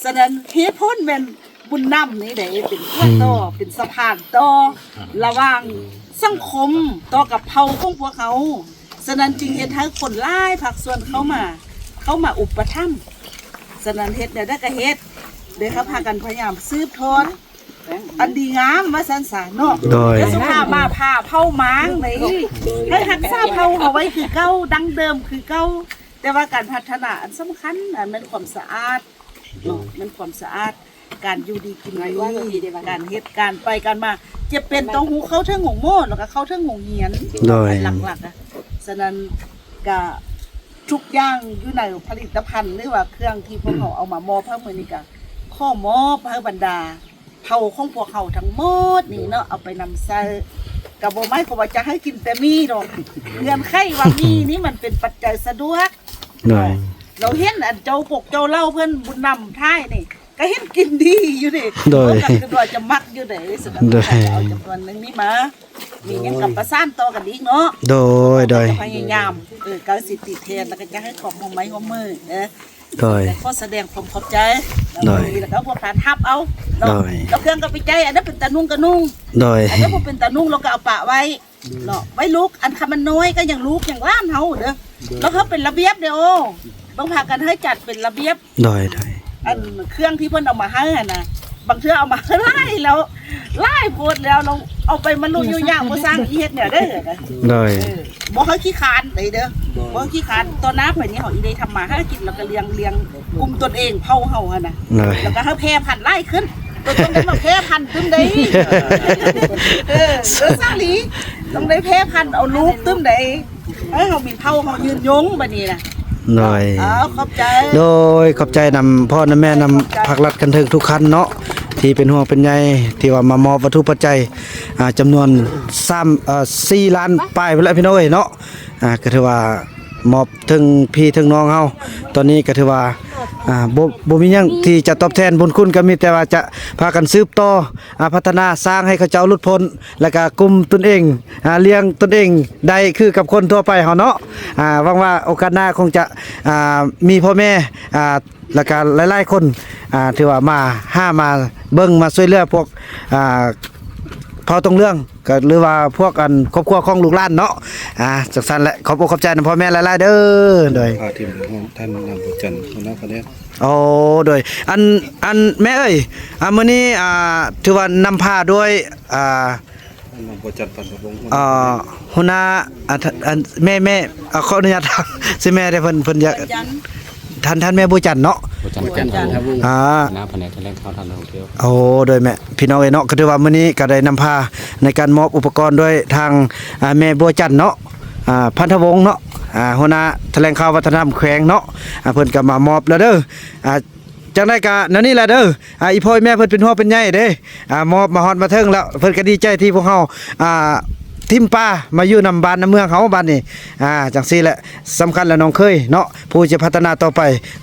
ສະນັ້ນເຫດຜົນແມ່ນບຸນນຳນີ້ເດ້ ເປັນຂົວຕໍ່ ອືມ ເປັນສະພານຕໍ່ລະຫວ່າງສັງຄົມຕໍ່ກັບເຜົ່າຂອງພວກເຮົາ. ສະນັ້ນຈຶ່ງເຮັດໃຫ້ຄົນຫຼາຍພາກສ່ວນເຂົ້າມາ ເຂົ້າມາອຸປະຖຳ. ສະນັ້ນເຮັດແນວໃດກໍເຮັດ ເດ້ ເຮົາພາກັນພະຍາຍາມສືບທອດອັນດີງາມວ່າຊັ້ນສາເນາະ. ໂດຍ ແຕ່ສຸພາມາພາເຜົ່າມາງໃດ ໃຫ້ຮັກສາເຜົ່າເຮົາໄວ້ຄືເກົ່າ ດັ້ງເດີມຄືເກົ່າ. ແຕ່ວ່າການພັດທະນາອັນສຳຄັນ ອັນແມ່ນຄວາມສະອາດເນາະ ແມ່ນຄວາມສະອາດ ການຢູ່ດີກິນດີ ການເຮັດການໄປການມາ ເຈັບເປັນຕ້ອງຮູ້ເຂົ້າເຖິງໂຮງໝໍ ແລ້ວກໍເຂົ້າເຖິງໂຮງຮຽນ. ໂດຍ ຫຼັກໆ ອະ ສະນັ້ນກະທຸກຢ່າງຢູ່ໃນຜະລິດຕະພັນ ຫຼືວ່າເຄື່ອງທີ່ພວກເຮົາເອົາມາມອບໃຫ້ມື້ນີ້ ກະຂໍມອບໃຫ້ບັນດາເຜົ່າຂອງພວກເຮົາທັງໝົດນີ້ເນາະ ເອົາໄປນຳໃຊ້ ກະບໍ່ໝາຍຄວາມວ່າຈະໃຫ້ກິນແຕ່ໝີ່ດອກ ເງື່ອນໄຂວ່າໝີ່ນີ້ມັນເປັນປັດໄຈສະດວກ. ໂດຍ ເຮົາເຫັນອັນເຈົ້າກົກເຈົ້າເຫຼົ່າເພິ່ນບຸນນຳທ້າຍນີ້ ກໍເຫັນກິນດີຢູ່ເດ້. ໂດຍ ເຮົາກໍຄິດວ່າຈະມັກຢູ່ເດ້. ສະນັ້ນ ໂດຍ ເຮົາຈະເອົາຈຳນວນໜຶ່ງນີ້ມາ ມີຫຍັງກໍປະສານຕໍ່ກັນອີກເນາະ. ໂດຍ ໂດຍ ພະຍາຍາມ ເອີ ກະຊິຕິແທນ ແລ້ວກໍຈະໃຫ້ຄວາມຮ່ວມໄມ້ຮ່ວມມືເດີ. ໂດຍ ຂໍສະແດງຄວາມຂອບໃຈ. ໂດຍ ແລ້ວກໍພວກທ່ານຮັບເອົາເນາະ. ໂດຍ ແລ້ວເຄື່ອງກໍໄປໃຈ ອັນໃດເປັນຕານຸ່ງກໍນຸ່ງ. ໂດຍ ອັນໃດບໍ່ເປັນຕານຸ່ງ ເຮົາກໍເອົາປະໄວ້. ເນາະ ໄວ້ລູກ ອັນຄັນມັນນ້ອຍກໍຍັງລູກຍັງຫຼານເຮົາເດີ. ໂດຍ ແລ້ວເຮົາເປັນລະບຽບເດ້ໂອ ຕ້ອງພາກັນໃຫ້ຈັດເປັນລະບຽບ. ໂດຍ ໂດຍ ອັນເຄື່ອງທີ່ເພິ່ນເອົາມາໃຫ້ຫັ້ນນະ ບາງເທື່ອເອົາມາຫຼາຍແລ້ວ ຫຼາຍໂພດແລ້ວ ເຮົາເອົາໄປມາລຸຢູ່ຍາກບໍ່ສ້າງອີເຮັດແນວໃດ. ໂດຍ ເອີ ບໍ່ໃຫ້ຂີ້ຄ້ານເດ້ເດີ ບໍ່ໃຫ້ຂີ້ຄ້ານ. ຕໍ່ໜ້າໄປນີ້ເຮົາອີໄດ້ທຳມາຫາກິນ ແລ້ວກໍລ້ຽງ ລ້ຽງກຸ່ມຕົນເອງ ເຜົ່າເຮົາຫັ້ນນະ. ໂດຍ ແລ້ວກໍໃຫ້ແຜ່ພັນຫຼາຍຂຶ້ນ. ຕ້ອງໄດ້ມາແຜ່ພັນຕື່ມໃດ. ເອີ ເອີ ສາລີ ຕ້ອງໄດ້ແຜ່ພັນເອົາລູກຕື່ມໃດ ໃຫ້ເຮົາມີເຜົ່າເຮົາຍືນຍົງບັດນີ້ນະ. ໂດຍ ເອົາ ຂອບໃຈ. ໂດຍ ຂອບໃຈນຳພໍ່ນຳແມ່ນຳ ຂອບໃຈ ພາກລັດຂັ້ນເທິງທຸກຂັ້ນເນາະ ທີ່ເປັນຫ່ວງເປັນໃຍ ທີ່ວ່າມາມອບວັດຖຸປັດໄຈ ອ່າ ຈຳນວນສາມ ເອີ ສີ່ລ້ານປາຍພຸ້ນແຫຼະ ພີ່ນ້ອງເອີຍເນາະ. ອ່າ ກໍຖືວ່າມອບເຖິງພີ່ເຖິງນ້ອງເຮົາ ຕອນນີ້ກໍຖືວ່າ ອ່າ ບໍ່ ບໍ່ມີຫຍັງທີ່ຈະຕອບແທນບຸນຄຸນ ກໍມີແຕ່ວ່າຈະພາກັນສືບຕໍ່ ອ່າ ພັດທະນາສ້າງໃຫ້ເຂົາເຈົ້າຫຼຸດພົ້ນ ແລ້ວກະກຸມຕົນເອງ ອ່າ ລ້ຽງຕົນເອງໄດ້ຄືກັບຄົນທົ່ວໄປເຮົາເນາະ. ອ່າ ຫວັງວ່າໂອກາດໜ້າຄົງຈະ ອ່າ ມີພໍ່ແມ່ ອ່າ ແລ້ວກະຫຼາຍໆຄົນ ອ່າ ຖືວ່າມາຫາມາເບິ່ງມາຊ່ວຍເຫຼືອພວກ ອ່າ ເຜົ່າຕົງເຫຼືອງ ກໍ ຫຼືວ່າພວກອັນຄອບຄົວຂອງລູກຫຼານເນາະ. ອ່າ ຈັ່ງຊັ້ນແຫຼະ ຂອບອົກຂອບໃຈນຳພໍ່ແມ່ຫຼາຍໆເດີ. ໂດຍ ພາທີມຂອງທ່ານນຳບຸນຈັນ ຫົວໜ້າພະແນກ. ໂອ້ ໂດຍ ອັນ ອັນແມ່ເອີຍ ອ່າ ມື້ນີ້ ອ່າ ຖືວ່ານຳພາໂດຍ ອ່າ ນຳພາ ນຳພາ ຫົວໜ້າ ອ່າ ທ່ານ ອັນ ແມ່ ແມ່ ອ່າ ຂໍອະນຸຍາດຖາມຊື່ແມ່ເດ້ ເພິ່ນ ເພິ່ນຢາກ ທ່ານ ທ່ານແມ່ບົວຈັນເນາະ. ບົວຈັນ ບົວຈັນ ອ່າ ຫົວໜ້າພະແນກຖະແຫຼງຂ່າວທາງທ່ອງທ່ຽວ. ໂອ້ ໂດຍແມ່ ພີ່ນ້ອງເອີຍເນາະ ກໍຖືວ່າມື້ນີ້ກໍໄດ້ນຳພາໃນການມອບອຸປະກອນໂດຍທາງ ອ່າ ແມ່ບົວຈັນເນາະ ອ່າ ພັນທະວົງເນາະ ອ່າ ຫົວໜ້າຖະແຫຼງຂ່າວວັດທະນະທຳແຂວງເນາະ ອ່າ ເພິ່ນກໍມາມອບແລ້ວເດີ. ອ່າ ຈັ່ງໃດກໍແນວນີ້ແຫຼະເດີ ອ່າ ອີ່ພໍ່ອີ່ແມ່ເພິ່ນເປັນຫ່ວງເປັນໃຍເດ້ ອ່າ ມອບມາຮອດມາເຖິງແລ້ວ ເພິ່ນກໍດີໃຈທີ່ພວກເຮົາ ອ່າ ຖິ້ມປາມາຢູ່ນຳບ້ານນຳເມືອງເຮົາບາດນີ້. ອ່າ ຈັ່ງຊີ້ແຫຼະ ສຳຄັນແຫຼະນ້ອງເຂີຍເນາະ ຜູ້ຈະພັດທະນາຕໍ່ໄປ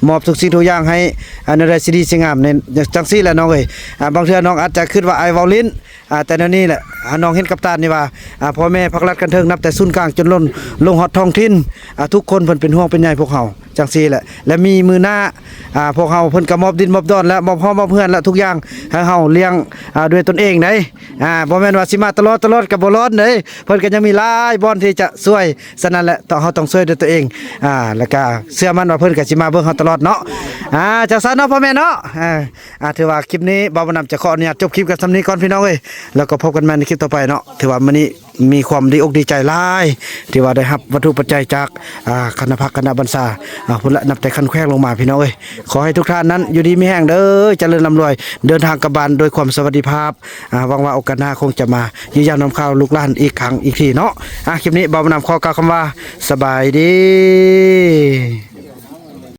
ມອບທຸກສິ່ງທຸກຢ່າງໃຫ້ ອ່າ ແນວໃດຊິດີຊິງາມໃນ ຈັ່ງຊີ້ແຫຼະນ້ອງເອີຍ. ອ່າ ບາງເທື່ອນ້ອງອາດຈະຄິດວ່າອ້າຍເວົ້າຫຼິ້ນ ອ່າ ແຕ່ແນວນີ້ແຫຼະ ອ່າ ນ້ອງເຫັນກັບຕານີ້ວ່າ ອ່າ ພໍ່ແມ່ພາກລັດຂັ້ນເທິງນັບແຕ່ສູນກາງຈົນລົງ ລົງຮອດທ້ອງຖິ່ນ ອ່າ ທຸກຄົນເພິ່ນເປັນຫ່ວງເປັນໃຍພວກເຮົາ ຈັ່ງຊີ້ແຫຼະ ແລະ ມີມື້ໜ້າ ອ່າ ພວກເຮົາເພິ່ນກໍມອບດິນມອບດອນ ແລະ ມອບຫໍມອບເຮືອນ ແລະ ທຸກຢ່າງໃຫ້ເຮົາລ້ຽງ ອ່າ ດ້ວຍຕົນເອງໄດ໋. ອ່າ ບໍ່ແມ່ນວ່າຊິມາຕະຫຼອດ ຕະຫຼອດກໍບໍ່ລອດເດ້ ເພິ່ນກໍຍັງມີຫຼາຍບ່ອນທີ່ຈະຊ່ວຍ. ສະນັ້ນແຫຼະ ຕ້ອງ ເຮົາຕ້ອງຊ່ວຍດ້ວຍຕົວເອງ ອ່າ ແລ້ວກໍເຊື່ອໝັ້ນວ່າເພິ່ນກໍຊິມາເບິ່ງເຮົາຕະຫຼອດເນາະ. ອ່າ ຈັ່ງຊັ້ນເນາະ ພໍ່ແມ່ເນາະ ອ່າ ຖືວ່າຄລິບນີ້ບ່າວບຸນນຳຈະຂໍອະນຸຍາດຈົບຄລິບກັນສ່ຳນີ້ກ່ອນ ພີ່ນ້ອງເອີຍ ແລ້ວກໍພົບກັນໃໝ່ໃນຄລິບຕໍ່ໄປເນາະ. ຖືວ່າມື້ນີ້ ມີຄວາມດີອົກດີໃຈຫຼາຍ ທີ່ວ່າໄດ້ຮັບວັດຖຸປັດໄຈຈາກ ອ່າ ຄະນະພັກຄະນະບັນຊາ ອ່າ ພຸ້ນລະ ນັບແຕ່ຂັ້ນແຂວງລົງມາ ພີ່ນ້ອງເອີຍ. ຂໍໃຫ້ທຸກທ່ານນັ້ນຢູ່ດີມີແຮງເດີ ຈະເລີນລ່ຳລວຍ ເດີນທາງກັບບ້ານດ້ວຍຄວາມສະຫວັດດີພາບ. ອ່າ ຫວັງວ່າໂອກາດໜ້າຄົງຈະມາຢ້ຽມຢາມນຳຂ່າວລູກຫຼານອີກຄັ້ງອີກທີເນາະ. ອ່າ ຄລິບນີ້ບ່າວບຸນນຳຂໍກ່າວຄຳວ່າ ສະບາຍດີ.